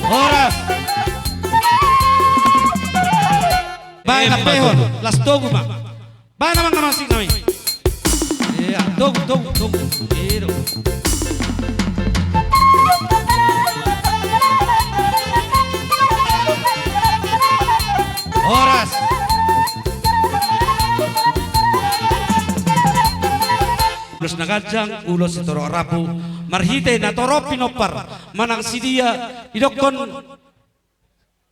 Horas. Baen, eh, lampehon, laos togu ma. Baen amang na musik nami. Iya, togu, togu, togu. Iya, togu. Horas. Ulos na ganjang, ulos sitorop rambu. Marhite na torop pinompar, manang sidia, idokkon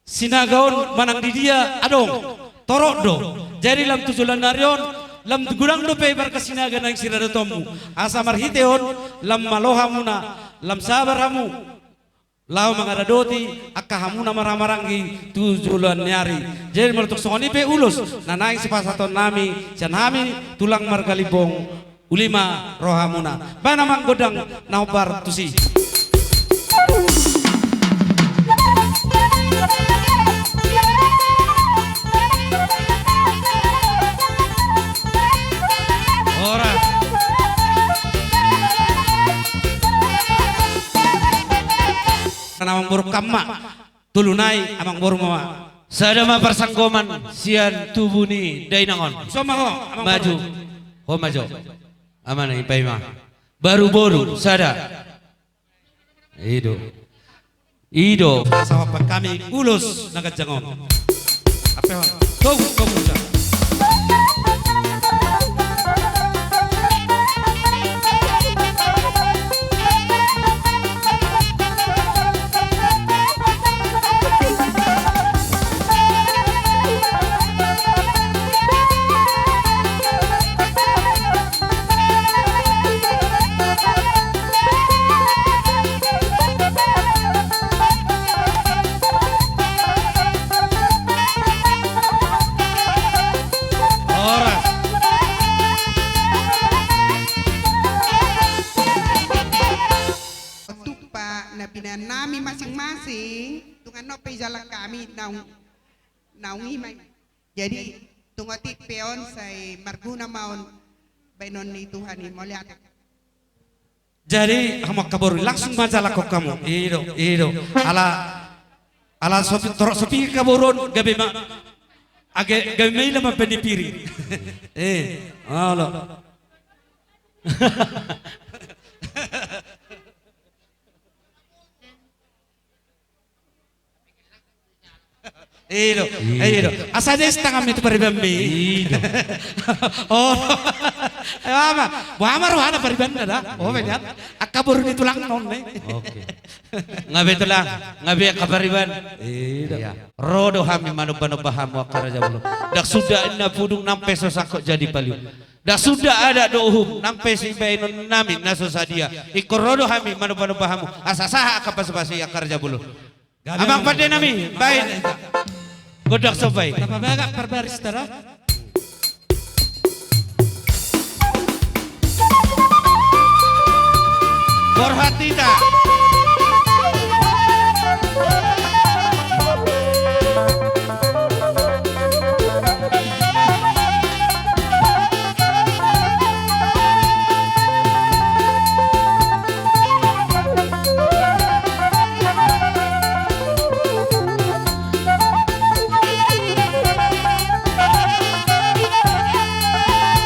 Sinaga on manang di dia adong, torop do. Jadi lam tu joloan ni ari on, lam godang dope marga Sinaga naeng siradotonmu. Asa marhite on, lam malo hamuna, lam sabar hamu. Laho mangaradoti angka hamuna marhahamaranggi tu joloan ni ari. Jadi molo tung songon i pe ulos na naeng sipasahaton nami sian hami tulang marga Limbong. Uli ma rohamuna. Baen amang gondang na hombar tusi. Amangboru ma. Tolu nai amangboru ma. Sada ma parsanggoman sian tubu ni dainang on. Maju. Ho ma jo. Amana i, paima. Baru boru sada. I do. I do. Asa mambahen hami ulos na ganjang on. Ape hon. Tong, tong, udah. Horas. Tumpak na binahenami masing-masing, tung annon pe ijalang hami naung, naung i ma i. Jadi, tung otik pe on sai marguna ma on baenon ni Tuhan i, mauliate. Jadi, hamu angka boru, langsung ma jalakhon hamu. I do, i do. Ala, ala sopi, torop sopi angka boru on, gabe ma, age, gabe maila ma peni piri. Eh, olo. I do, i do. Asa jes tanganmi tu paribanmi. I do. Oh. Eh, ama. Boha ma rohana paribanna da? Oh, benar. Angka boru ni tulang non ne. Oke. Nga be tulang, nga be angka pariban. I do. Iya. Ro do hami manomba-nomba hamu angka raja bolon. Ndang suda inna pudung nang pe so sangkot jadi paliu. Ndang suda adat dohot uhum, nang pe sibaenonnami na so sadia. Ingkon ro do hami manomba-nomba hamu, asa sahat angka pasu-pasu i angka raja bolon. Amang pandenami, baen. Gondang somba i. Tapabagak parbarista da. Borhat hita.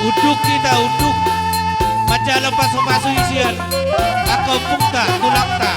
Unduk hita, unduk. Manjalo pasu-pasu i sian angka ompungta, tulangta.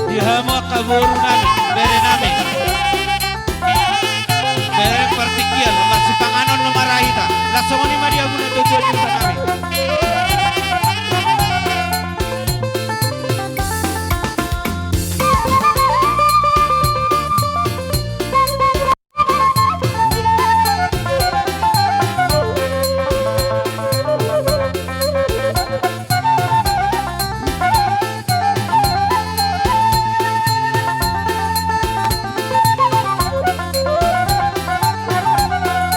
Di hamu angka boru nami, bere nami. Bere partingkian, marsipanganon na marhita. Laos songon i ma di hamu na tuatua ni huta nami.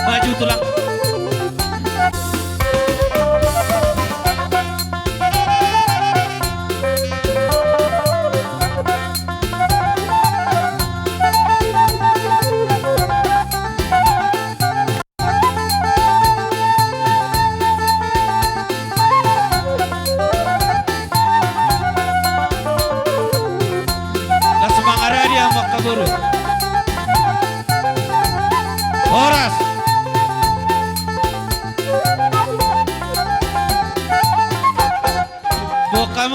Maju tulang. Las mangara di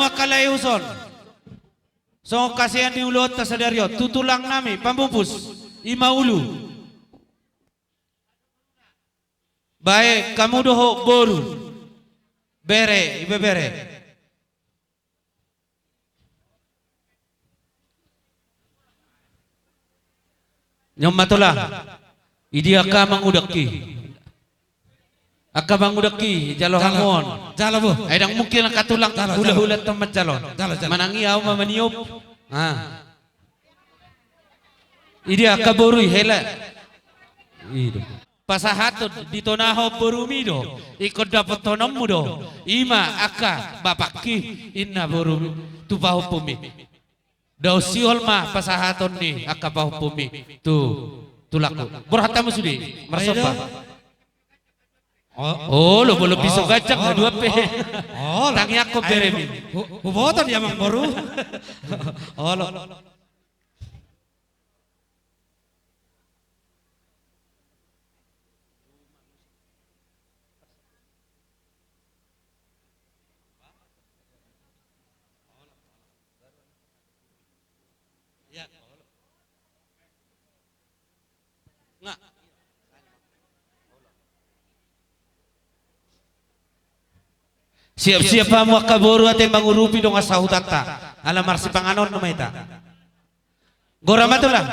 Angka lae uson. Songon hasean ni ulaonta sadari on tu tulang nami pamupus, i ma ulu. Baen hamu dohot boru, bere, ibebere. Nion ma tulang. Idia angka mangudangki. Angka mangudangki, jalo hamu on. Jalo, bo. Ai ndang mungkin angka tulang hulahula tong manjalo. Jalo, jalo. Manang i ahu ma maniop. Ah. Idia angka boru i, hela. I do. Pasahaton ditonahon borumi do, ingkon dapothononmu do, i ma angka bapakki, inna borumi, tu pahompumi. Dao sihol ma pasahaton ni angka pahompumi tu tulangku. Borhat hamu sude, marsomba. Olo, molo piso ganjang, haduan pe. Tangiangkon beremi. Huboto di amangboru. Olo. Siap-siap hamu angka boru ate mangurupi dongan sahutanta. Ala marsipanganon nama hita. Gora ma tulang.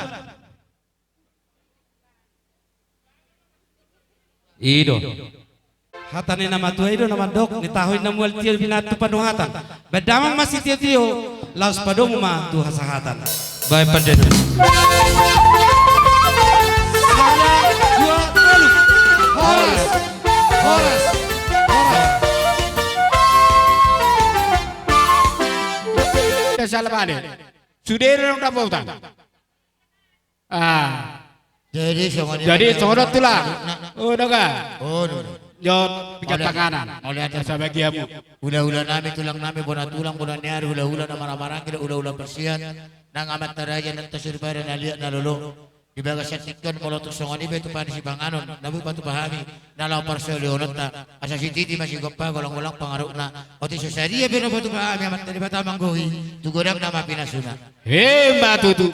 I do. Hata ni na matua i do na mandok, ni tahu i na mual tio binatu pandohatan. Baen damang ma sitio-tio, laos padomu ma tu hasahatan. Baen pandehan. Sada, dua, tolu. Horas. Horas. Horas. Sude do na dapotan. Ah. Jadi songon i, jadi songon on tulang. Unang, unang. Unang. Jot piga tanganan. Mauliate. Asa bagiamu. Hulahula nami, tulang nami, bona tulang, bona ni ari, hulahula na marhahamaranggi, hulahula parsian. Nang amanta raja, nang ta soripada, na liat na lolo. Di bagasan tingki on molo tung songon i pe tupa ni sipanganon na boi patupa hami, na laho parsolihononta, asa sititi ma sigompa, golang-golang pangarahutna. Otik so sadia pe na patupa hami, Amanta Debata manggohi, tu godangna ma pinasuna. Emma tutu.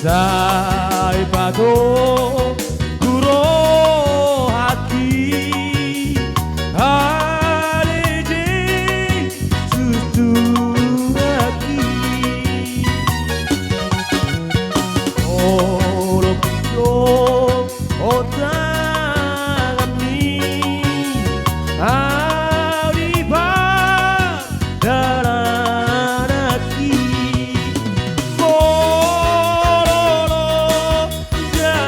Sai padomu rohangki, ale Jesus. Tutu haki. Olo pito o tanganmi, au di padalananki. Olo, olo, ja.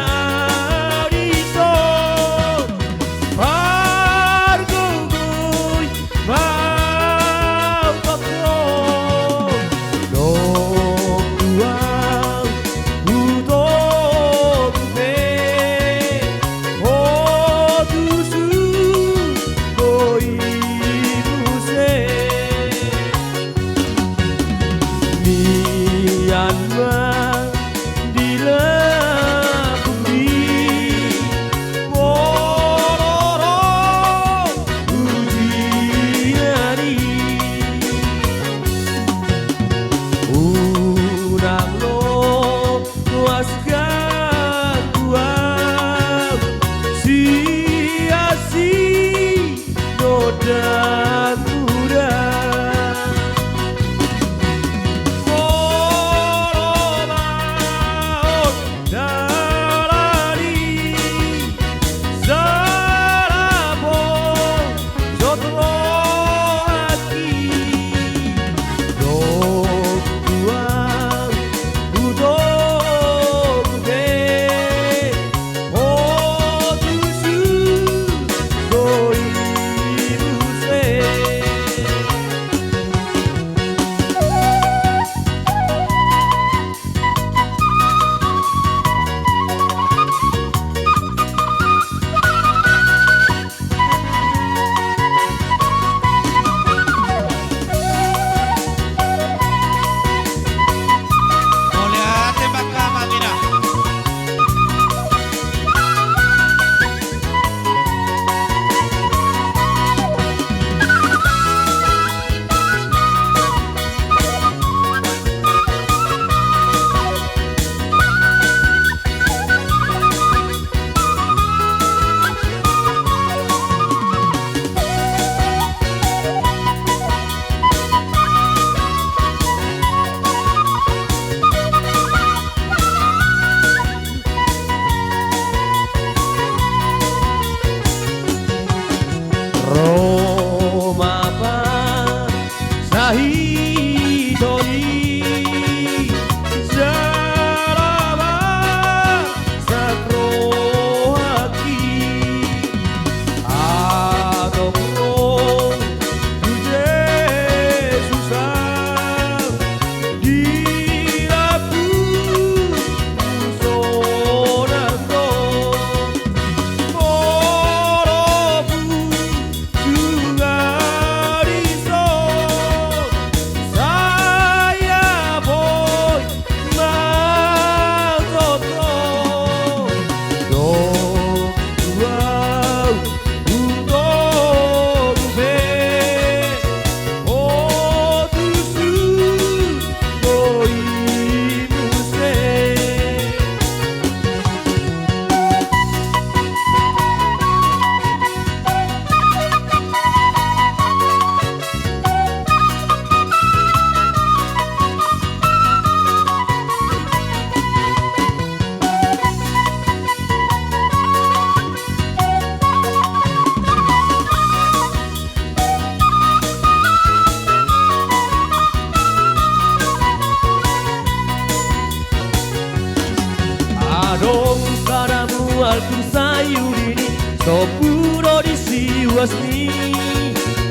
Adong sada mual tu saiuli ni, sombu do disi uasni.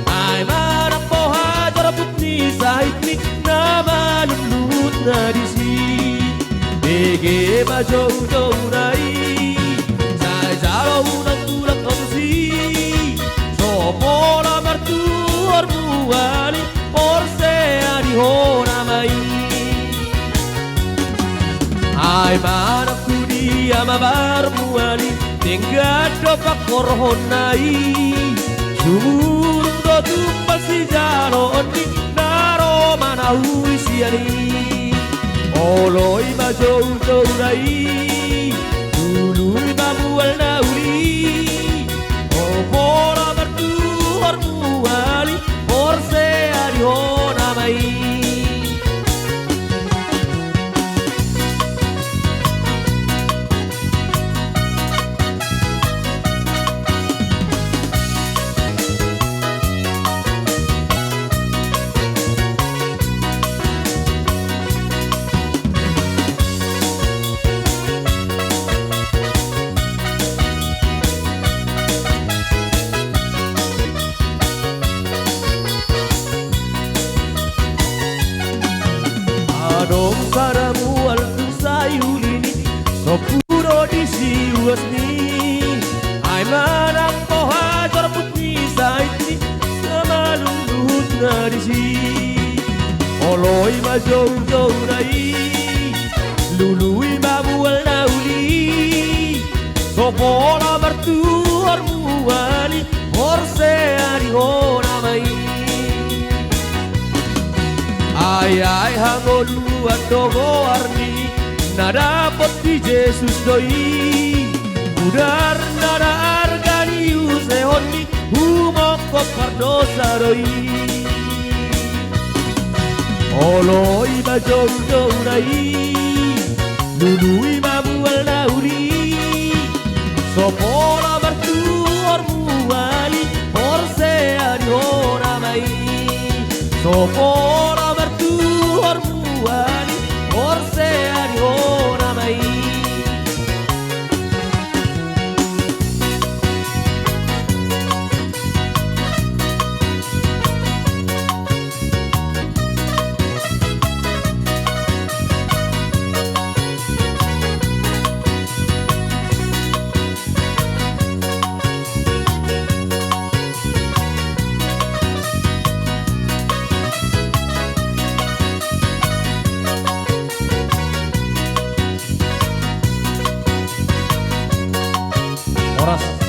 Ai manang boha jorbut ni sahitni, na malumluhut na disi. Bege ma joujouna i, sai jalo unang tulak konsi. So pola martuhor mual i, porsea di hona ma i. Ai manang tu dia ma marmual i, denggan do pangkorhonna i. Sumurung do tumpal sijaloon ni, na ro manahui sian i. Oloi ma joujouna i, lului ma mual na uli. So pola martuhor mual i, porsea di hona ma i. Adong sada mual tu saiuli ni, sombu do disi uasni. Ai manang boha jorbut ni sahitni, na malumluhut na disi. Oloi ma joujouna i, lului ma mual na uli. So pola martuhor mual i, porsea di hona ma i. Ai, ai hangoluan do goarni, na dapot di Jesus do i. Mudarna na arga ni usehon ni, humongkop pardosa do i. Oloi ma joujouna i, lului ma mual na uli. So pola martuhor mual i, porsea di hona ma i. So pola martuhor mual i, porsea di hona ma i. Horas.